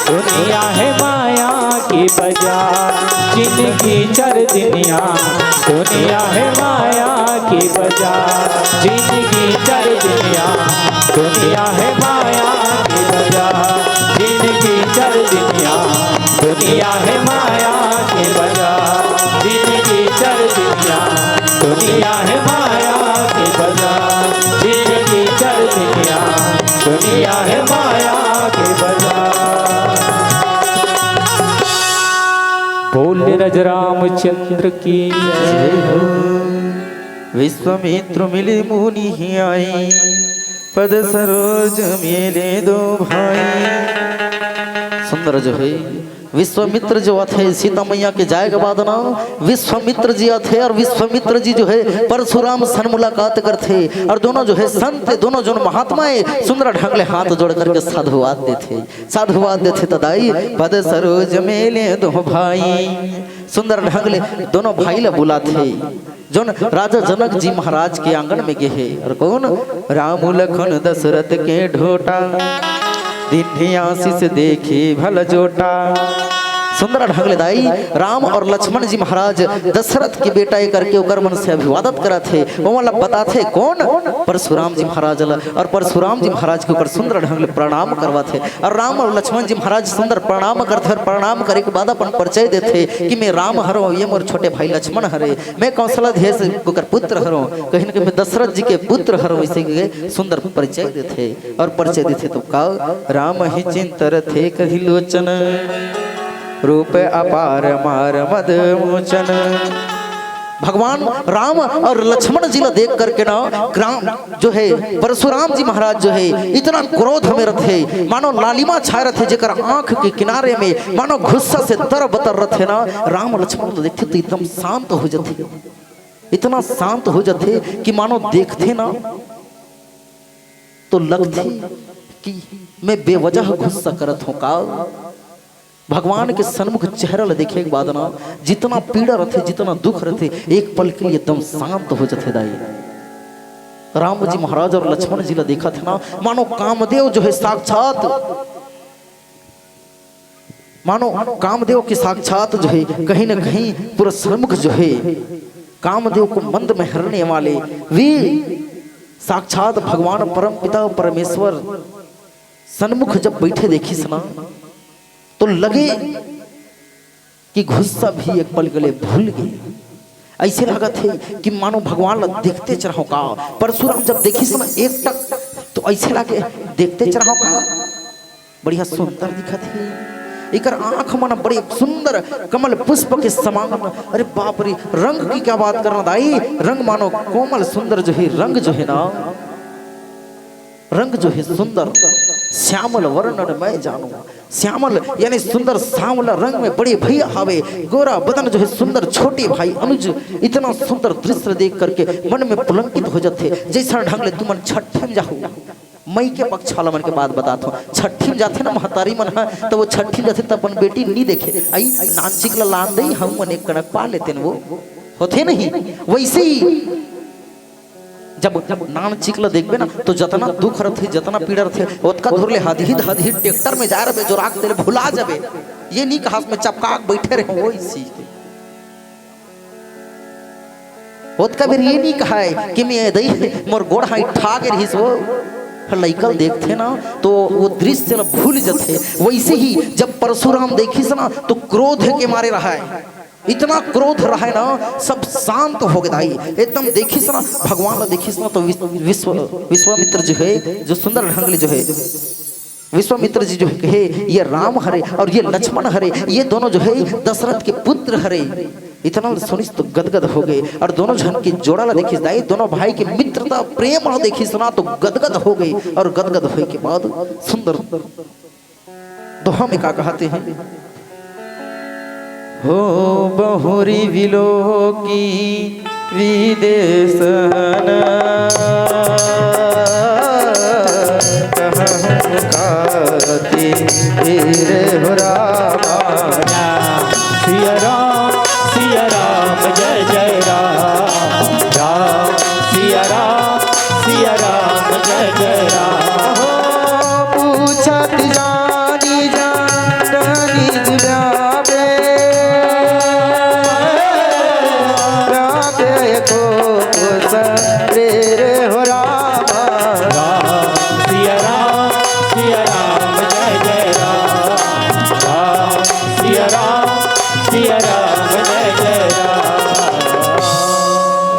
दुनिया है माया की बजा। जिंदगी चर दुनिया, दुनिया है माया की बजा। जिंदगी चर दुनिया, दुनिया है माया की बजा। जिंदगी चर दुनिया, दुनिया है माया की बजा। जिंदगी चर दुनिया, दुनिया है माया की बजा। जिंदगी चर दुनिया, दुनिया है माया की बजा। बोल रज रामचंद्र की जय हो। विश्वामित्र मिले मुनि आई, पद सरोज मिले दो भाई। सुंदर जो है, विश्वामित्र जो आथे सीता मैया के जाए के बाद ना, विश्वामित्र जी आथे और विश्वामित्र जी जो है परशुराम सन मुलाकात करथे और दोनों जो है संत, दोनों जन महात्मा है, सुंदर ढंग ले हाथ जोड़ करके साधुवाद देथे। साधुवाद देथे त दाई, पद सरोज मिले दो भाई। सुंदर ढंग ले दोनों भाई ला बुलाथे। जोन राजा जनक जी महाराज के आंगन में गे हे। और कौन? राम लखन दशरथ के ढोटा, दीन्हे आशीष देखे भल जोटा। सुंदर ढंग ले दाई, राम और लक्ष्मण जी महाराज दशरथ के बेटा ये करके ओकर मन से अभिवादत करत हे। ओमन ला बताथे कौन? परशुराम जी महाराज ला। और परशुराम जी महाराज के ओकर सुंदर ढंग ले प्रणाम करवाथे। और राम और लक्ष्मण जी महाराज सुंदर प्रणाम करथे और प्रणाम करे के बाद अपन परिचय देथे कि मैं राम हरव, ये मोर छोटे भाई लक्ष्मण हरे। मैं कौशलाधेश ओकर पुत्र हरव, कहीं न कहीं मैं दशरथ जी के पुत्र हरव, इसे के सुंदर परिचय देथे। और परिचय देथे तो का, राम ही चिंतरथे कहि लोचन, रूप अपार मार मद मोचन। भगवान राम और लक्ष्मण जी ला देख करके ना, ग्राम जो है परशुराम जी महाराज जो है इतना क्रोध में रथे, मानो लालिमा छाए रथे, जेकर आंख के किनारे में मानो गुस्सा से तर बतर रथे ना। राम लक्ष्मण ला देखथे तो एकदम शांत हो जथे, इतना शांत हो जथे कि मानो देखथे ना तो लगथे कि मैं बेवजह गुस्सा करत हूँ का। भगवान के सन्मुख चेहरा ला देखे के बाद ना जितना पीड़ा रथे, जितना दुख रथे, एक पल के लिए एकदम शांत हो जथे दाई। राम जी महाराज और लक्ष्मण जी ला देखत हे ना, मानो कामदेव जो है साक्षात, मानो कामदेव के साक्षात जो है कहीं ना कहीं पूरा सन्मुख जो है कामदेव को मंद में हरने वाले वे साक्षात भगवान परम पिता परमेश्वर सन्मुख जब बैठे देखिस ना तो लगे कि गुस्सा भी एक पल के लिए भूल गे। ऐसे लागत हे कि मानो भगवान ला देखते चरहो का। परशुराम जब देखिस ना एक टक तो ऐसे लागे देखते चरहो का, बढ़िया सुंदर दिखत हे। एकर आंख मन बड़े सुंदर कमल पुष्प के समान। अरे बाप रे, रंग की क्या बात करना दाई, रंग मानो कोमल सुंदर जो है रंग जो है ना, रंग जो है सुंदर। श्यामल वर्णन मैं जानू। श्यामल यानी सुंदर सांवला रंग में बड़े भैया हावे, गोरा बदन जो है सुंदर छोटे भाई अनुज। इतना सुंदर दृश्य देख करके मन में पुलंकित हो जाथे। जैसा ढंग ले तुमन छट्ठी में जाहू, मई के पक्ष वाला मन के बात बतात हो, छट्ठी में जाथे ना महतारी मन ह, तो वो छट्ठी में जाथे त अपन बेटी नी देखे। आई नानचिक ला लान दे, हम मन एक कनक पा लेते न, वो होथे नहीं। वैसे ही जब नानचिक ला देखबे ना, तो जतना दुख रथे, जतना पीड़ा रथे, ओतका दूर ले हदहिद हदहिद ट्रैक्टर में जा रहे, जोराक तेल भुला जाबे। ये नी कहास में चपका के बैठे रहे, वो इसी के। ओतका बेर ये नी कहाय कि मैं दई मोर गोड़ हाथ ठा के रहिस वो। लइका ल देखथे ना, तो वो दृश्य ला भूल जथे। वैसे ही जब परशुराम देखिस ना, तो क्रोध के मारे रहाय, इतना क्रोध रहाय ना, सब शांत हो गे दाई। एकदम देखिस ना, भगवान ला देखिस ना, तो विश्व-, विश्व-, विश्वामित्र जो है, जो सुंदर ढंग ले जो है, विश्वामित्र जी जो है कहे, "ये राम हरे और ये लक्ष्मण हरे, ये दोनों जो है दशरथ के पुत्र हरे।" इतना सुनिस तो गदगद हो गे और दोनों झन के जोड़ा ला देखिस दाई, दोनों भाई के मित्रता प्रेम ला देखिस ना तो गदगद हो गे और गदगद होए के बाद सुंदर दोहा में का कहते हैं, हो बहुरी विलोकी विदेशन, कहूँ काती धीर हो रामा। सिया राम, सिया राम, जय जय राम। राम, सिया राम, सिया राम, जय जय राम। हो पूछत जानी जान निज व्यापे, व्यापे को सरे रे हो रामा। राम, सिया राम, सिया राम, जय जय राम। राम, सिया राम, सिया राम, जय जय राम।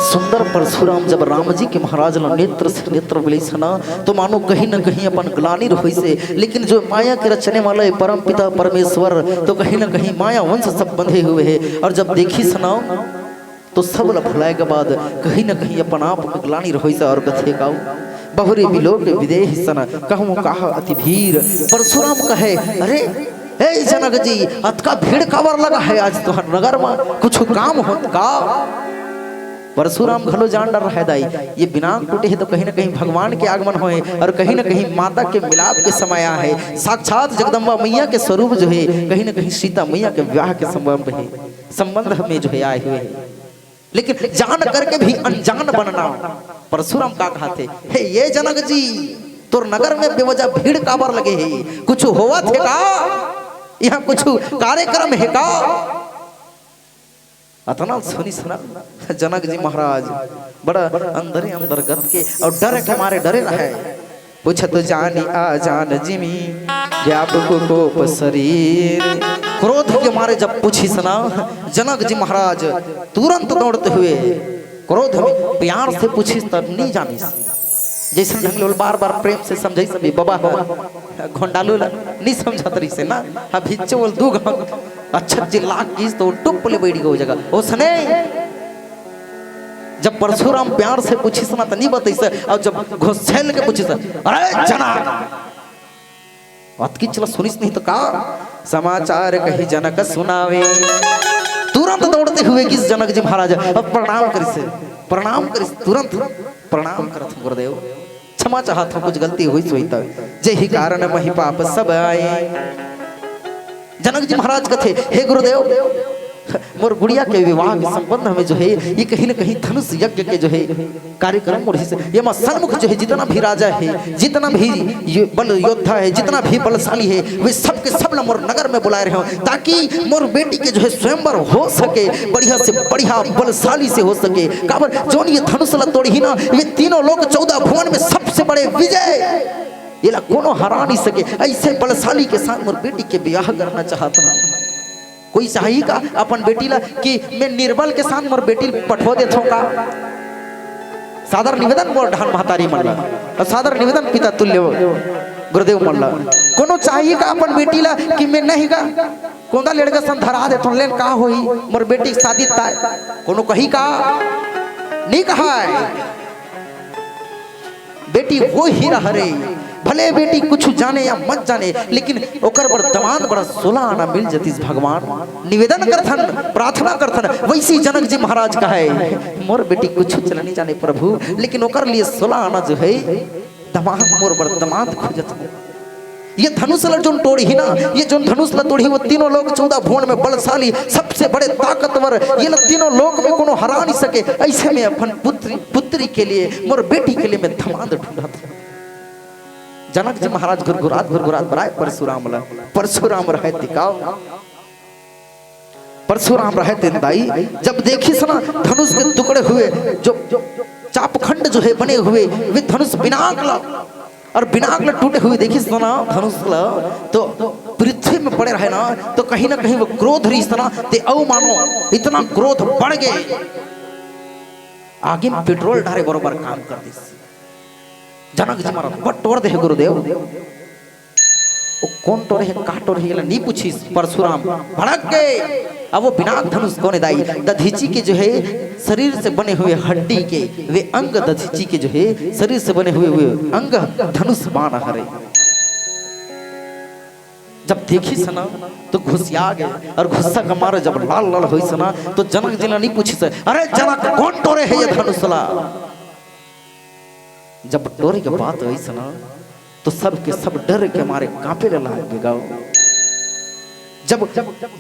सुंदर परशुराम जब राम जी के महाराज ला नेत्र से नेत्र मिलिस ना, तो मानो कहीं न कहीं अपन ग्लानि होइस हे। लेकिन जो माया के रचने वाला है परम पिता परमेश्वर, तो कहीं न कहीं माया वंश सब बंधे हुए है। और जब देखिस ना, तो सब ला भुलाए के बाद कहीं न कहीं अपन आप के ग्लानि होइस हे और कथे का, बहुरी विलोक विदेशन, कहूँ काह अति भीर। परशुराम कहे, "अरे, ए जनक जी, अतका भीड़ काबर लगा है आज तुहर नगर में? कुछ काम होत का?" परशुराम घलो जान डर रहे दाई, ये बिनाक टूटे हे तो कहीं न कहीं भगवान के आगमन होए और कहीं न कहीं माता के मिलाप के समय आए हे। साक्षात जगदम्बा मैया के स्वरूप जो है, कहीं न कहीं सीता मैया के विवाह के संबंध है, संबंध में जो है आए हुए हैं। लेकिन जान करके भी अनजान बनना। परशुराम का कहथे, "हे ये जनक जी, तोर नगर में बेवजह भीड़ काबर लगे हे? कुछ होवत हे का? यहाँ कुछ कार्यक्रम हे का?" अतना सुनिस ना जनक जी महाराज बड़ा अंदरे अंदर गदगे और डर के मारे डरे रहे। पूछत जानी अजान जिमि, व्यापक कोप शरीर। क्रोध के मारे जब पूछिस ना जनक जी महाराज, तुरंत दौड़ते हुए क्रोध में प्यार से पूछिस तब नहीं जानिस। जैसन ढंग ले बार बार प्रेम से समझाइस, अभी बाबा हो घोंडालू ला नहीं समझत रहिस ना। अभी चोल दू घंट अच्छा चिल्ला किस तो टुप ले बैठ गो जगह। ओसने जब परशुराम प्यार से पूछिस ना त नहीं बताइस, और जब घुसेल के पूछिस, "अरे जनक, अतकी चला सुनिस नहीं तो का?" समाचार कही जनक सुनावे। तुरंत दौड़ते हुए किस जनक जी महाराज अब प्रणाम करिस, प्रणाम करिस, तुरंत प्रणाम करत हूँ गुरुदेव, क्षमा चाहत हूँ, कुछ गलती हुई सोई त, जेहि कारण मही पाप सब आए। जनक जी महाराज कथे, "हे गुरुदेव, मोर गुड़िया के विवाह के संबंध में जो है, ये कहीं न कहीं धनुष यज्ञ के जो है कार्यक्रम मोर हिस्से, ये मा सन्मुख जो है जितना भी राजा है, जितना भी यो-, बल योद्धा है, जितना भी बलशाली है, वे सब के सब ला मोर नगर में बुलाए रहे हो, ताकि मोर बेटी के जो है स्वयंवर हो सके, बढ़िया से बढ़िया बलशाली से हो सके। काबर जोन ये धनुष ला तोड़ही ना, ये तीनों लोक चौदह भुवन में सबसे बड़े विजय, ये ला कोनो हरा नहीं सके। ऐसे बलशाली के साथ मोर बेटी के ब्याह करना चाहत हूँ।" कोई चाही का अपन बेटी ला कि मैं निर्बल के साथ मोर बेटी पठो देथों का? सादर निवेदन मोर ढान महतारी मन ला, और सादर निवेदन पिता तुल्य गुरुदेव मन ला। कोनो चाही का अपन बेटी ला कि मैं नहीं का कोंदा लेड़गा सन धरा देथों, लेन का होही, मोर बेटी के शादी ताय? कोनो कही का? नहीं कहा है। बेटी वो हीरा हरे, भले बेटी कुछ जाने या मत जाने, लेकिन ओकर बर दमांद बड़ा सोलह आना मिल जतिस भगवान। निवेदन करथन, प्रार्थना करथन, वैसी जनक जी महाराज कहे, मोर बेटी कुछ चल नहीं जाने प्रभु, लेकिन ओकर लिए सोलह आना जो है दमांद, मोर बर दमांद खोजत हे। ये धनुष ला जोन टोड़ही ना, ये जोन धनुष ला तोड़ही, वो तीनों लोक चौदह भुवन में बलशाली, सबसे बड़े ताकतवर, ये ला तीनों लोक में कोनो हरा नहीं सके। ऐसे में अपन पुत्री, पुत्री के लिए, मोर बेटी के लिए मैं दमांद ढूंढत हूँ। जनक जी महाराज गुरगुरात गुरगुरात बलाय परशुराम ला, परशुराम रहे तिकाव। परशुराम रहे तेन दाई, जब देखिस ना धनुष के टुकड़े हुए, जो चापखंड जो है बने हुए, वे धनुष बिनाक ला, और बिनाक ला टूटे हुए देखिस ना धनुष ला, तो पृथ्वी में पड़े रहे ना, तो कहीं ना कहीं वो क्रोध रहिस ना, ते अउ मानो इतना क्रोध बढ़ गए, आगी में पेट्रोल डारे बरोबर काम कर दिस। जनक जी महाराज बड़ टोर दे हे गुरुदेव। वो कोन टोरे हे, का टोरे हे, एला नी पूछिस परशुराम, भड़क गए। अब वो बिनाक धनुष कोन हे दाई? दधीचि के जो है शरीर से बने हुए हड्डी के वे अंग, दधीचि के जो है शरीर से बने हुए वे अंग धनुष बाण हरे। जब देखिस ना तो घुसिया गए और गुस्सा के मारे जब लाल लाल होइस ना तो जनक जी ला नी पूछिस, अरे जनक कोन टोरे हे ये धनुष ला? जब टोरे के बात होइस ना तो सब के सब डर के मारे कांपे ले लाग गे गाँव। जब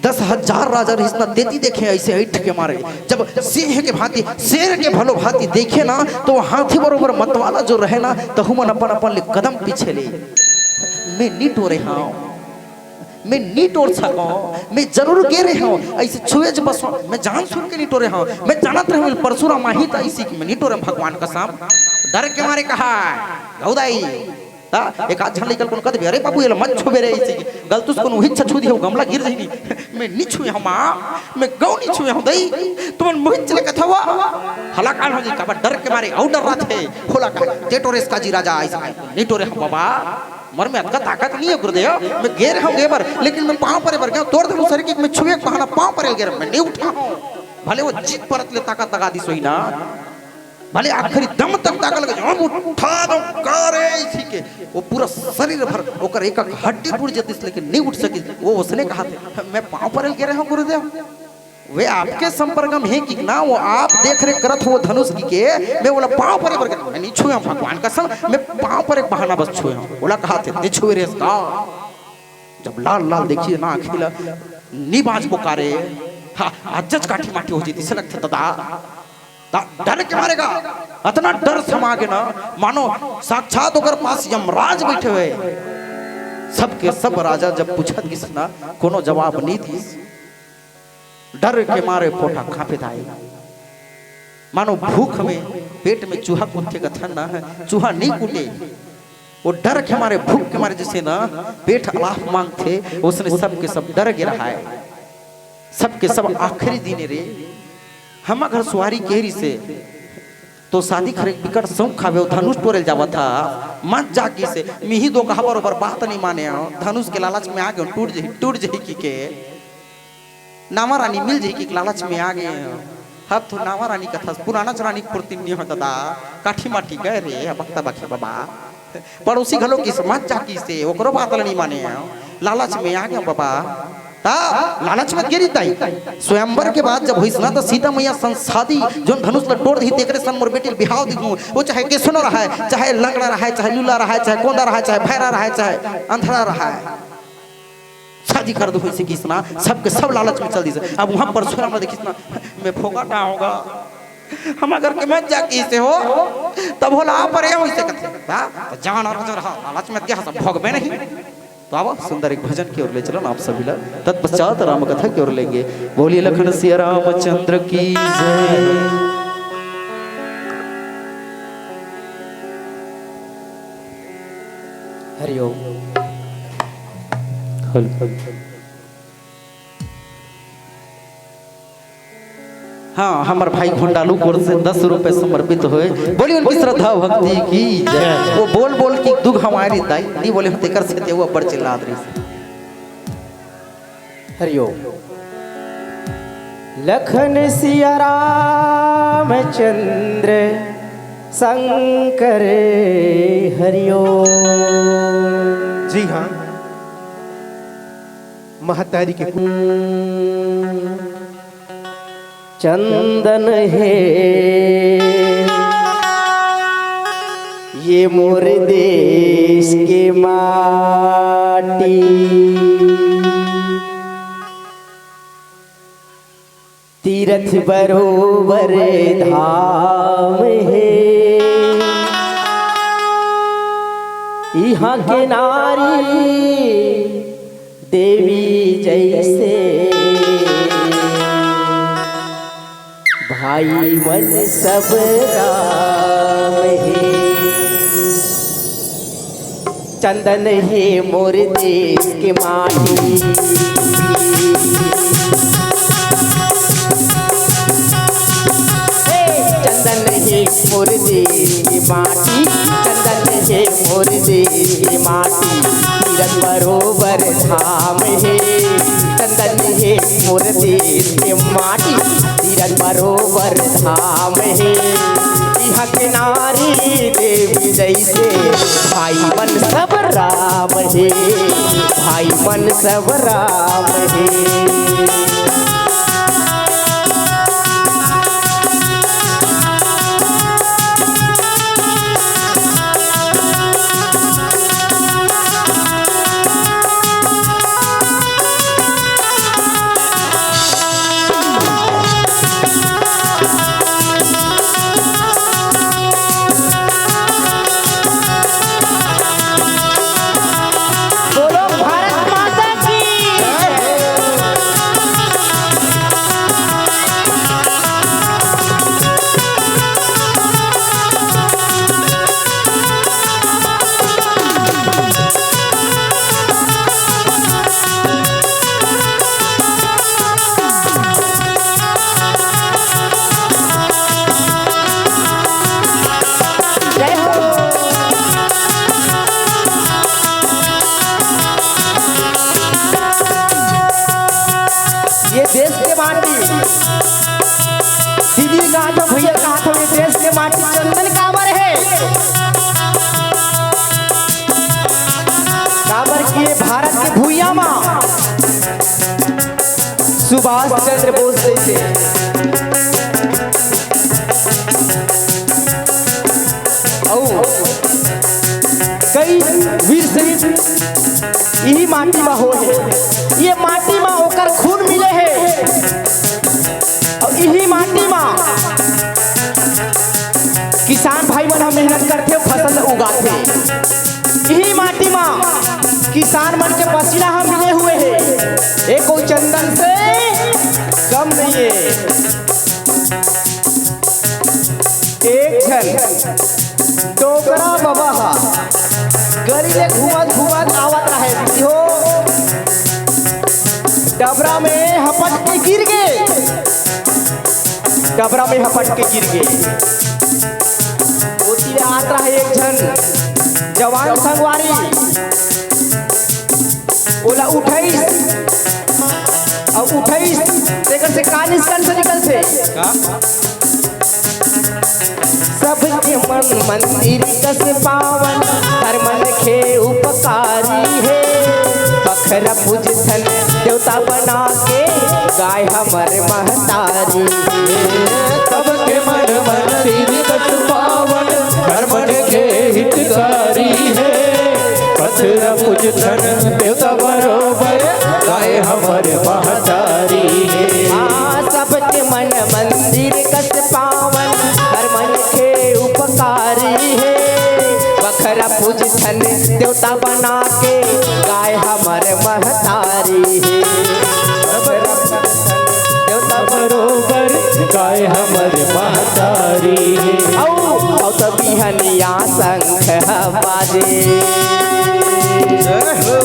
दस हजार राजा रहिस ना, तेती देखे ऐसे ऐठ के मारे, जब सिंह के भांति, शेर के भलो भांति देखे ना, तो वो हाथी बरोबर मतवाला जो रहे ना, तहु मन अपन अपन ले कदम पीछे ले। मैं नी टोरे हंव, मैं नी टोर सकंव, मैं जरूर गे रहे हंव, ऐसे छुए ज बस, मैं जान सुन के नी टोरे हंव, मैं जानत रहे हंव परशुराम आही त ऐसी कि मैं नी टोरे हंव भगवान कसम, डर के मारे कहा, गौदाई, त एक आध झन लइका ल कोनो कह देबे, "अरे बाबू, एला मत छुबे रे," अइसे कि गलती से कोनो उहिच छू दिही, गमला गिर जही नी। मैं नी छुए हंव माँ, मैं गौ नी छुए हंव दई, तुमन मोहित चले कथा हुआ। हला कान हो जी, काबर डर के मारे अउ डर रथे। होला कहा, "ते टोरेस का जी राजा," अइसे कहा, "नी टोरे हंव बाबा, मोर में अतका ताकत नी हे गुरुदेव, मैं गे रहे हंव गे बर, लेकिन मैं पाँव परे बर गे हंव, तोर धनुष हरे कि मैं छुए के बहाना पाँव परे गे रहे हंव, मैं नी उठा हंव।" भले वो जीत परत ले ताकत लगा दिस होही ना, भले आखिरी दम तक ताकत लगे, "हम उठा दो का रे," इसी के वो पूरा शरीर भर ओकर एक एक हड्डी टूट जतिस, लेकिन नहीं उठ सकिस। वो उसने कहा थे, "मैं पाँव परे गे रहे हंव गुरुदेव, वे आपके संपर्क में हे कि ना, वो आप देख रेख करत हो वो धनुष की के, मैं बोला पाँव परे बर गे, मैं नहीं छुए हंव भगवान कसम, मैं पाँव परे के बहाना बस छुए हंव।" बोला कहा थे, "नहीं छुए रे इसका।" जब लाल लाल देखिस ना आँखी ला, नी बाँच पुकारे, हाँ, अज्जच काठी माठी हो जतिस लगथे दादा। दा-, डर के मारे गा, अतना डर समा गे ना, मानो साक्षात ओकर पास यमराज बैठे हुए। सबके सब राजा जब पूछत गिस ना, कोनो जवाब नी दिस। डर के मारे पोटा कांपे दाई। मानो भूख में पेट में चूहा कूदथे कथन ना, चूहा नी कूदे। वो डर के मारे, भूख के मारे जैसे ना पेट अलाप मांगथे, उसने सब के सब डर गे रहाय। सब के सब आखिरी दिन रे, हमर घर सुवारी के रिसे, तो शादी करे के बिकट शौक खावे, वो धनुष टोरे ल जावत हा, मत जा किसे, मिही दो कहा बरोबर बात नहीं माने हो, धनुष के लालच में आ गए, टूट जही, टूट जही की के। नावा रानी मिल जही कि लालच में आ गए हो। हब तो नावा रानी कथस, पुराना च रानी के पुरती नी हो दादा, काठी माठी गए रे, अब बख्ता बखे बाबा। पड़ोसी घलो किस मत जा किसे, ओकरो बात ल नी माने हो। लालच में आ गए बाबा। ता लालच मत गे रे दाई। स्वयंवर के बाद जब होइस ना, तो सीता मैया संसादी जोन धनुष ल टोर दिही, तेकरे सन मोर बेटी ल बिहाव दिहूं। वो चाहे किसनो रहाय, चाहे लंगड़ा रहाय, चाहे लूला रहाय, चाहे कोंदा रहाय, चाहे भैरा रहाय, चाहे अंधरा रहाय। शादी कर दो इसे किस ना, सबके सब लालच में चल दिस। अब वहां परशुराम ला देखिस ना, मैं फोकट ना होगा, हमर घर के मत जा किसे हो, तब होला आप रे हो इसे कथे। बा, तो जान और नजर हा, लालच में क्या सब भोगबे नहीं। तो आवा सुंदर एक भजन की ओर ले चलो ना आप सभी ला। तत्पश्चात राम कथा की ओर लेंगे। बोलिए लखन सिया रामचंद्र की जय। हरिओम। हेलो। हाँ, हमर भाई घोंडालू कोर से दस रुपए समर्पित होए। बोली उनकी श्रद्धा भक्ति की जय। वो बोल बोल के दुख हमारी दाई नहीं बोले, तेकर से ते वो अब्बड़ चिल्लात रही। हरिओम। लखन सिया रामचंद्र शंकर हरिओम। जी हाँ, महतारी के चंदन हे ये मोर देश के माटी, तीरथ बरोबर धाम हे। इहाँ के नारी देवी जइसे, भाई मन सब राम हे। चंदन हे मोर देश के माटी, हे चंदन हे मोर देश के माटी, चंदन हे मोर देश के माटी, तीरथ बरोबर धाम हे। चंदन हे मोर देश के माटी, तीरथ बरोबर धाम हे। इहाँ के नारी देवी जइसे, भाई मन सब राम हे, भाई मन सब राम हे। बोलो भारत माता की। जय हो। ये देश के माटी, दीदी कहा था, भैया कहा था, ये देश के माटी चंदन काबर हे? काबर कि ये भारत के भुइयां मा सुभाष चंद्र बोस जइसे अउ कई वीर शहीद इही माटी मा होए हे। ये माटी मा ओकर खून मिले हे। अउ इही माटी मा किसान भाई मन ह मेहनत करथे, फसल उगाथे। इही माटी मा किसान मन के पसीना ह मिले हुए हे। ए कोई चंदन से कम नहीं हे। एक झन डोकरा बबा ह गली ले घूमत घूमत आवत रहे, इहो डबरा में हपट के गिर गे। डबरा में हपट के गिर गे। ओती ले आत रहे एक झन जवान संगवारी, ओला उठाइस, अउ उठाइस, तेकर से का निष्कर्ष निकलथे? का? सबके मन मंदिर कस पावन, हर मन के उपकारी हे। बखरा पूजथन देवता बना के, गाय हमर महतारी हे। सबके मन मंदिर कस पावन, हर मन के हितकारी हे। बखरा पूजथन देवता बरोबर, गाय हमर महतारी हे। हाँ, सबके मन मंदिर कस पावन, हर मन के उपकारी हे। बखरा पूजथन देवता बना के, गाय हमर महतारी हे। बखरा पूजथन देवता बरोबर, गाय हमर महतारी हे। अउ, अउ त बिहनिया शंख ह बाजे। जय हो।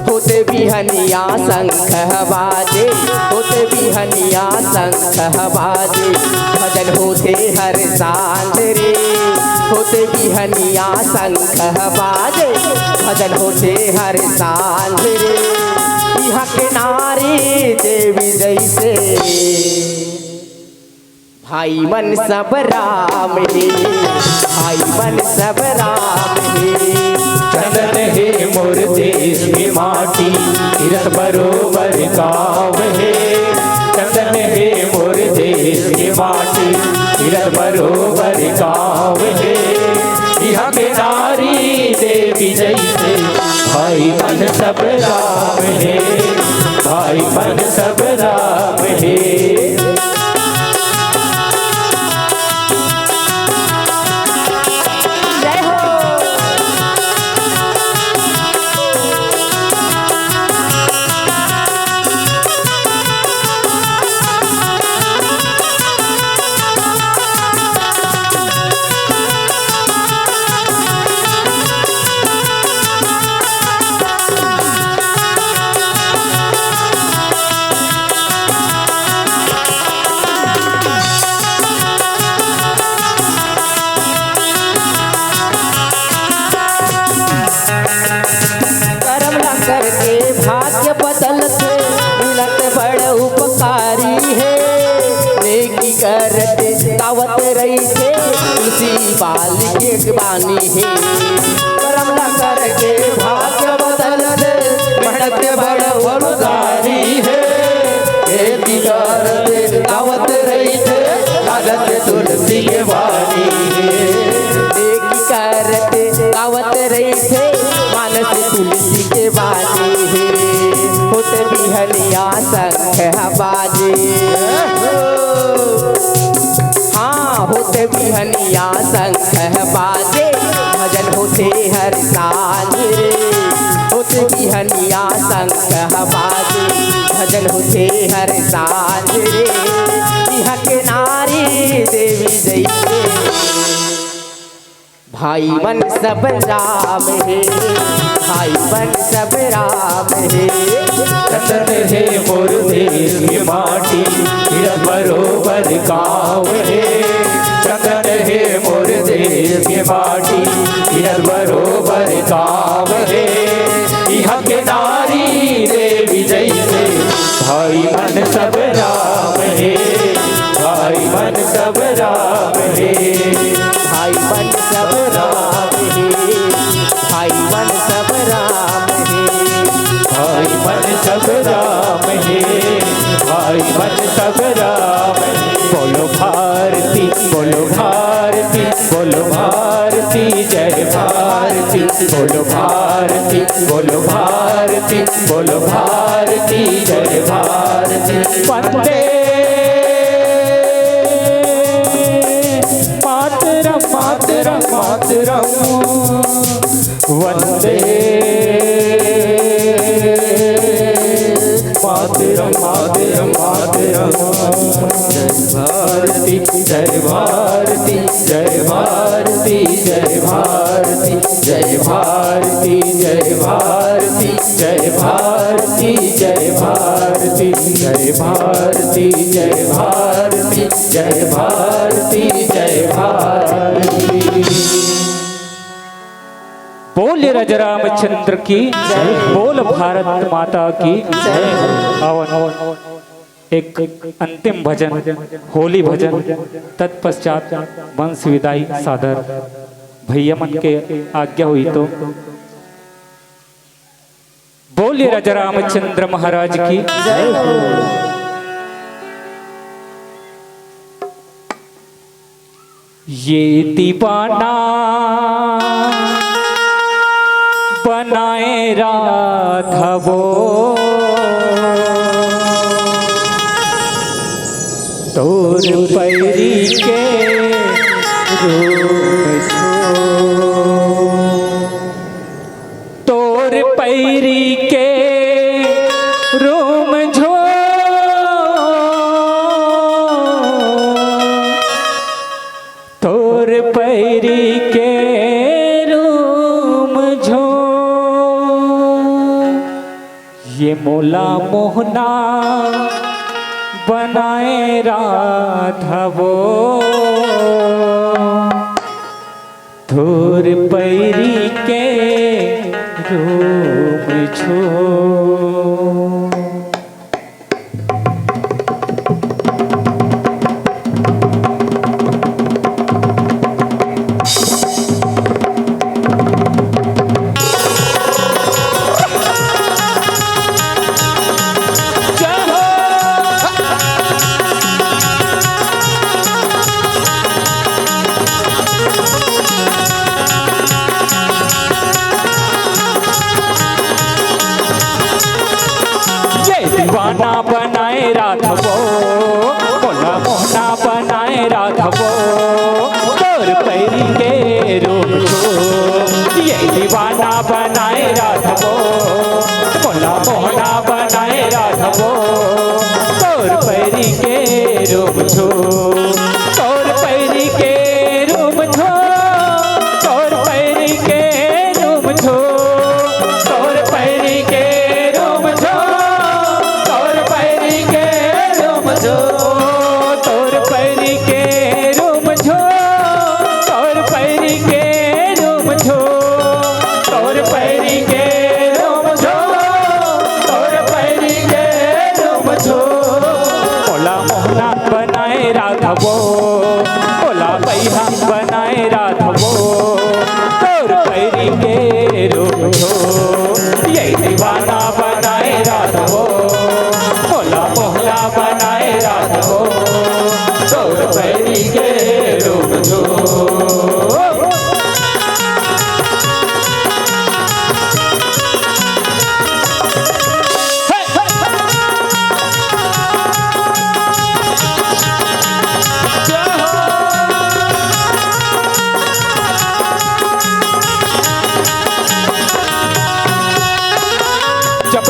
होते बिहनिया शंख ह बाजे, होते बिहनिया शंख ह बाजे, भजन होथे हर सांझ रे। होते बिहनिया शंख ह बाजे, भजन होथे हर सांझ रे। इहाँ के नारी देवी जइसे, भाई मन सब राम हे, भाई मन सब राम हे। चंदन हे मोर देश के माटी, तीरथ बरोबर गाँव हे। चंदन हे मोर देश के माटी, तीरथ बरोबर गाँव हे। इहाँ के नारी देवी जैसे, भाई मन सब राम हे, भाई मन सब राम हे। जय हो। करम ला करके भाग्य बदलथे, मिलत बड़ उपकारी हे। नेकी करत गावत रहिथे, तुलसी बाल के बानी हे। करम ला करके भाग्य बदलथे, मिलत बड़ उपकारी हे। नेकी करत गावत रहिथे, लागत तुलसी के बानी हे। नेकी करत गावत रहिथे, मानस तुलसी के बानी हे। होत बिहनिया शंख ह बाजे, हाँ, होत बिहनिया शंख ह बाजे, भजन होथे हर सांझ रे। होत बिहनिया शंख ह बाजे, भजन होथे हर सांझ रे। इहाँ के नारी देवी जैसे, भाई मन सब राम हे, भाई मन सब राम हे। चंदन हे मोर देश के माटी, तीरथ बरोबर गाँव हे। चंदन हे मोर देश के माटी, तीरथ बरोबर गाँव हे। इहाँ के नारी देवी जैसे, भाई मन सब राम हे, भाई मन सब राम हे। भाई मन सब राम हे, भाई मन सब राम हे। भाई मन सब राम हे, भाई मन सब राम हे। बोलो भारती, बोलो भारती, बोलो भारती, जय भारती। बोलो भारती, बोलो भारती, बोलो भारती, जय भारती। वंदे मातरम, मातरम, मातरम। वंदे मातरम, मातरम, मातरम। जय भारती, जय भारती, जय भारती, जय भारती, जय भारती, जय भारती, जय भारती, जय भारती, जय भारती, जय भारती, जय भारती, जय भारती। बोल राजा रामचंद्र की, बोल भारत माता की। आवन एक अंतिम भजन, होली भजन, तत्पश्चात मंच विदाई सादर। भैया मन के आज्ञा हुई तो। बोलिए राजा रामचंद्र महाराज की। ये दीवाना बनाए राधा वो, तोर पैरी के रूप छो। तोर पैरी के रूम झो, तोर पैरी के रूम झो, ये मोला मोहना बनाए राधा वो। तोर पैरी के रूम छो।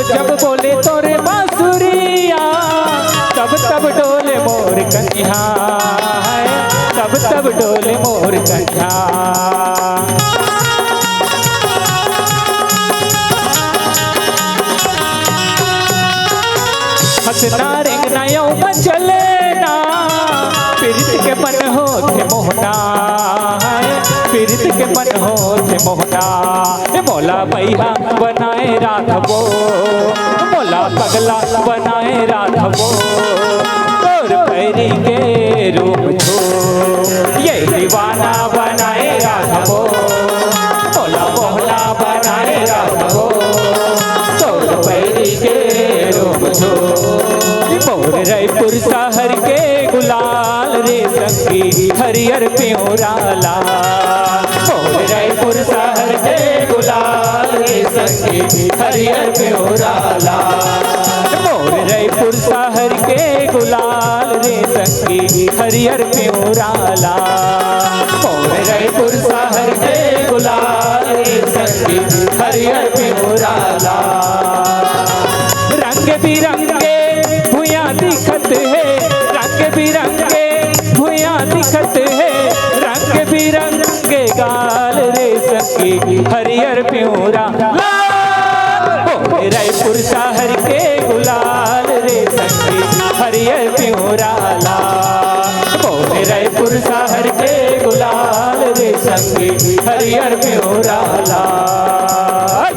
जब बोले तोरे बांसुरिया, तब तब डोले मोर कनिहा, है, तब तब डोले मोर कनिहा। हंसना रेंगना यौ न चले ना, पीरित के मन होथे मोहना, है, पीरित के मन होथे मोहना। ए मोला बइहा बनाए राखबो, मोला पगला बनाए राखबो, तोर पैरी के रूप छू, ये दीवाना बनाए राखबो, मोला मोहना बनाए राखबो, तोर पैरी के रूप छू। मोर रायपुर शहर के गुलाल रे संगी, हरियर पिंवरा लाल। मोर रायपुर शहर के गुलाल रे संगी, हरियर पिंवरा लाल। मोर रायपुर शहर के गुलाल रे संगी, हरियर पिंवरा लाल। मोर रायपुर शहर के गुलाल रे संगी, हरियर पिंवरा लाल। रंग बिरंगे भुइयां दिखत हे, रंग बिरंगे भुइयां दिखत हे, रंग बिरंगे गाल रे संगी, हरियर पिंवरा लाल। मोर रायपुर शहर के गुलाल रे संगी, हरियर पिंवरा लाल। मोर रायपुर शहर के गुलाल रे संगी, हरियर पिंवरा लाल।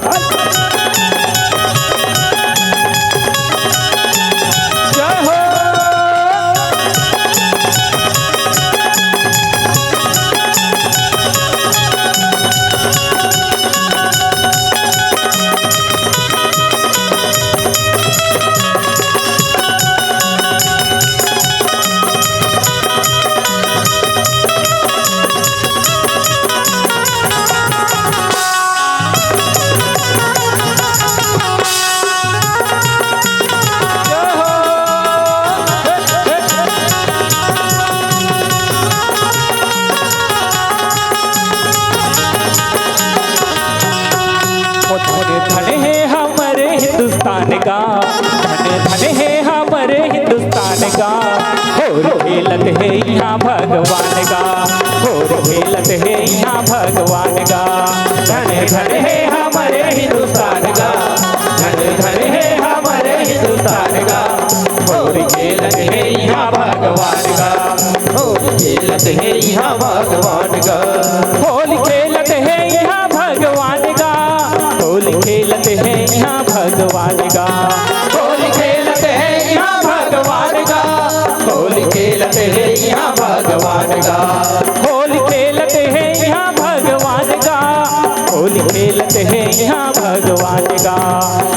जय हो। धन हे हमर हिंदुस्तान का, धन धन हे हमर हिंदुस्तान का, होरी खेलत हे इहाँ भगवान का, होरी खेलत हे इहाँ भगवान का। धन धन हे हमर हिंदुस्तान का, धन धन हे हमर हिंदुस्तान का, होरी खेलत हे इहाँ भगवान का, होरी खेलत हे इहाँ भगवान का। होली खेलत हे इहाँ भगवान का, होली खेलत हे इहाँ भगवान का। होली खेलत हे इहाँ भगवान का, होली खेलत हे इहाँ भगवान का। होली खेलत हे इहाँ भगवान का, होली खेलत हे इहाँ भगवान का।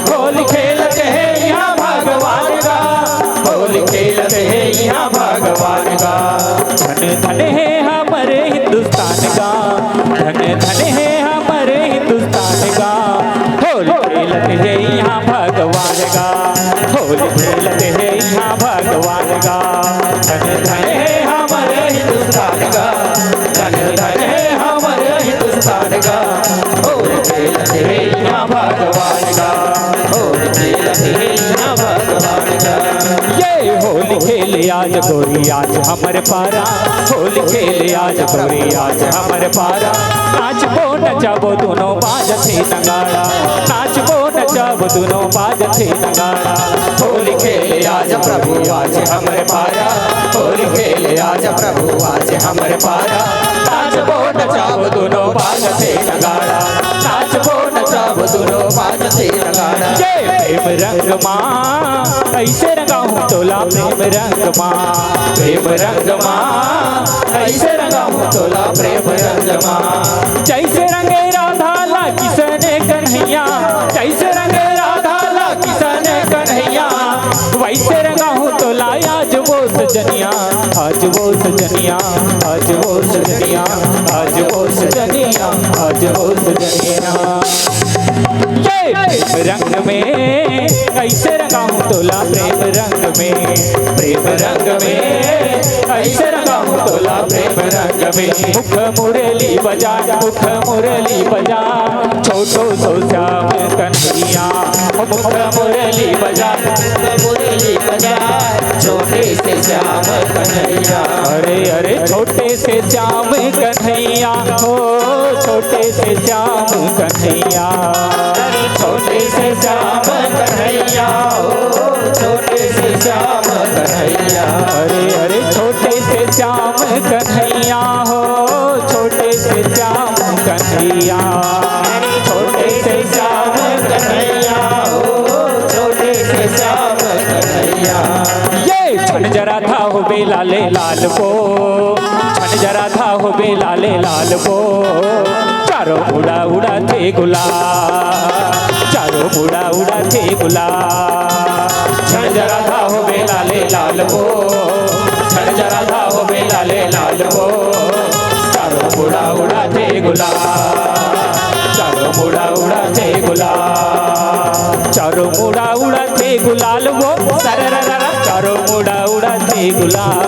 होली खेलत हे इहाँ भगवान का, होली खेलत हे इहाँ भगवान का। धन धन हे हमर हिंदुस्तान का, धन धन हे हमर हिंदुस्तान का। होली खेलत हे इहाँ भगवान का, होली खेलत हे इहाँ भगवान का। धन धन हे हमर हिंदुस्तान का, धन धन हे हमर हिंदुस्तान का। होली खेलत हे इहाँ भगवान का, होली खेलत हे इहाँ भगवान का। ये होली खेले आज गोरी आज हमर पारा, होली खेले आज गोरी आज हमर पारा। नाचबो नचबो दुनो बाजथे नगाड़ा, नाचबो नचबो दुनो बाजथे नगाड़ा। होली खेले आज प्रभु आज हमर पारा, होली खेले आज प्रभु आज हमर पारा। नाचबो नचबो दुनो बाजथे नगाड़ा, नाचबो नचबो दुनो बाजथे नगाड़ा। ये प्रेम रंग मा अइसे रंगाहूँ तोला प्रेम रंग मा, प्रेम रंग मा, अइसे रंगाहूँ तोला प्रेम रंग मा। जइसे रंगे राधा ला किसने कन्हैया, जइसे रंगे राधा ला किसने कन्हैया, वइसे रंगाहूँ तोला आज वो सजनिया, आज वो सजनिया, आज वो सजनिया, आज वो सजनिया, आज वो सजनिया। ये प्रेम रंग में कैसे रंगाऊं तोला, प्रेम रंग में, प्रेम रंग में कैसे रंगाऊं तोला, प्रेम रंग में। मुख मुरली बजा, मुख मुरली बजा, छोटो सो श्याम कन्हैया। मुख मुरली बजा, मुरली बजा, छोटे से श्याम कन्हैया। अरे अरे, छोटे से श्याम कन्हैया हो, छोटे से श्याम कन्हैया। अरे छोटे से श्याम कन्हैया हो, छोटे से श्याम कन्हैया। अरे अरे, छोटे से श्याम कन्हैया हो, छोटे से श्याम कन्हैया। अरे छोटे से श्याम कन्हैया हो, छोटे से श्याम कन्हैया। ये झन जरा था हो बेला ले लाल को, झन जरा था हो बेला ले लाल को, चारों उड़ा उड़ा थे गुलाल, चारों उड़ा उड़ा थे गुलाल। झन जरा था हो बेला ले लाल को, झन जरा था हो बेला ले लाल को, चारों उड़ा उड़ा थे गुलाल, चारों उड़ा उड़ा थे गुलाल। चारों उड़ा उड़ा थे गुलाल वो, सररररा, चारों उड़ा उड़ा थे गुलाल।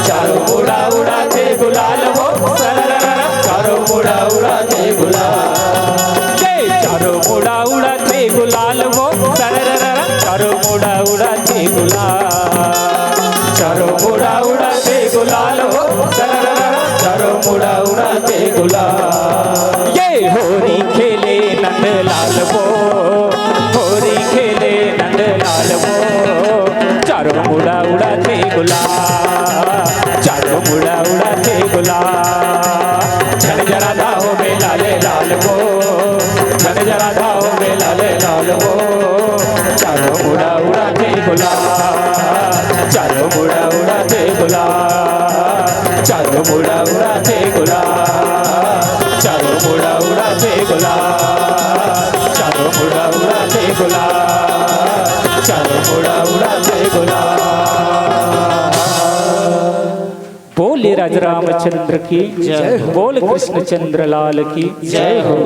चारों उड़ा उड़ा थे गुलाल वो, सररररा, चारों उड़ा उड़ा थे गुलाल। ये चारों उड़ा उड़ा थे गुलाल वो, सररररा, चारों उड़ा उड़ा थे गुलाल। चारों उड़ा उड़ा थे गुलाल वो, सररररा, चारों उड़ा उड़ा थे गुलाल। ये होरी खेले नंद लाल वो, होरी खेले नंद लाल वो, चारों उड़ा उड़ा थे गुलाल, चारों उड़ा उड़ा थे गुलाल। झन जरा था हो बेला ले लाल वो, झन जरा था हो बेला ले लाल वो, चारों उड़ा उड़ा थे गुलाल, चारों उड़ा उड़ा थे गुलाल, चारों उड़ा उड़ा थे गुलाल, चारों उड़ा उड़ा थे गुलाल, चारों उड़ा उड़ा थे गुलाल, चारों उड़ा उड़ा थे गुलाल। बोले राजा रामचंद्र की जय हो। बोल कृष्णचंद्र लाल की जय हो।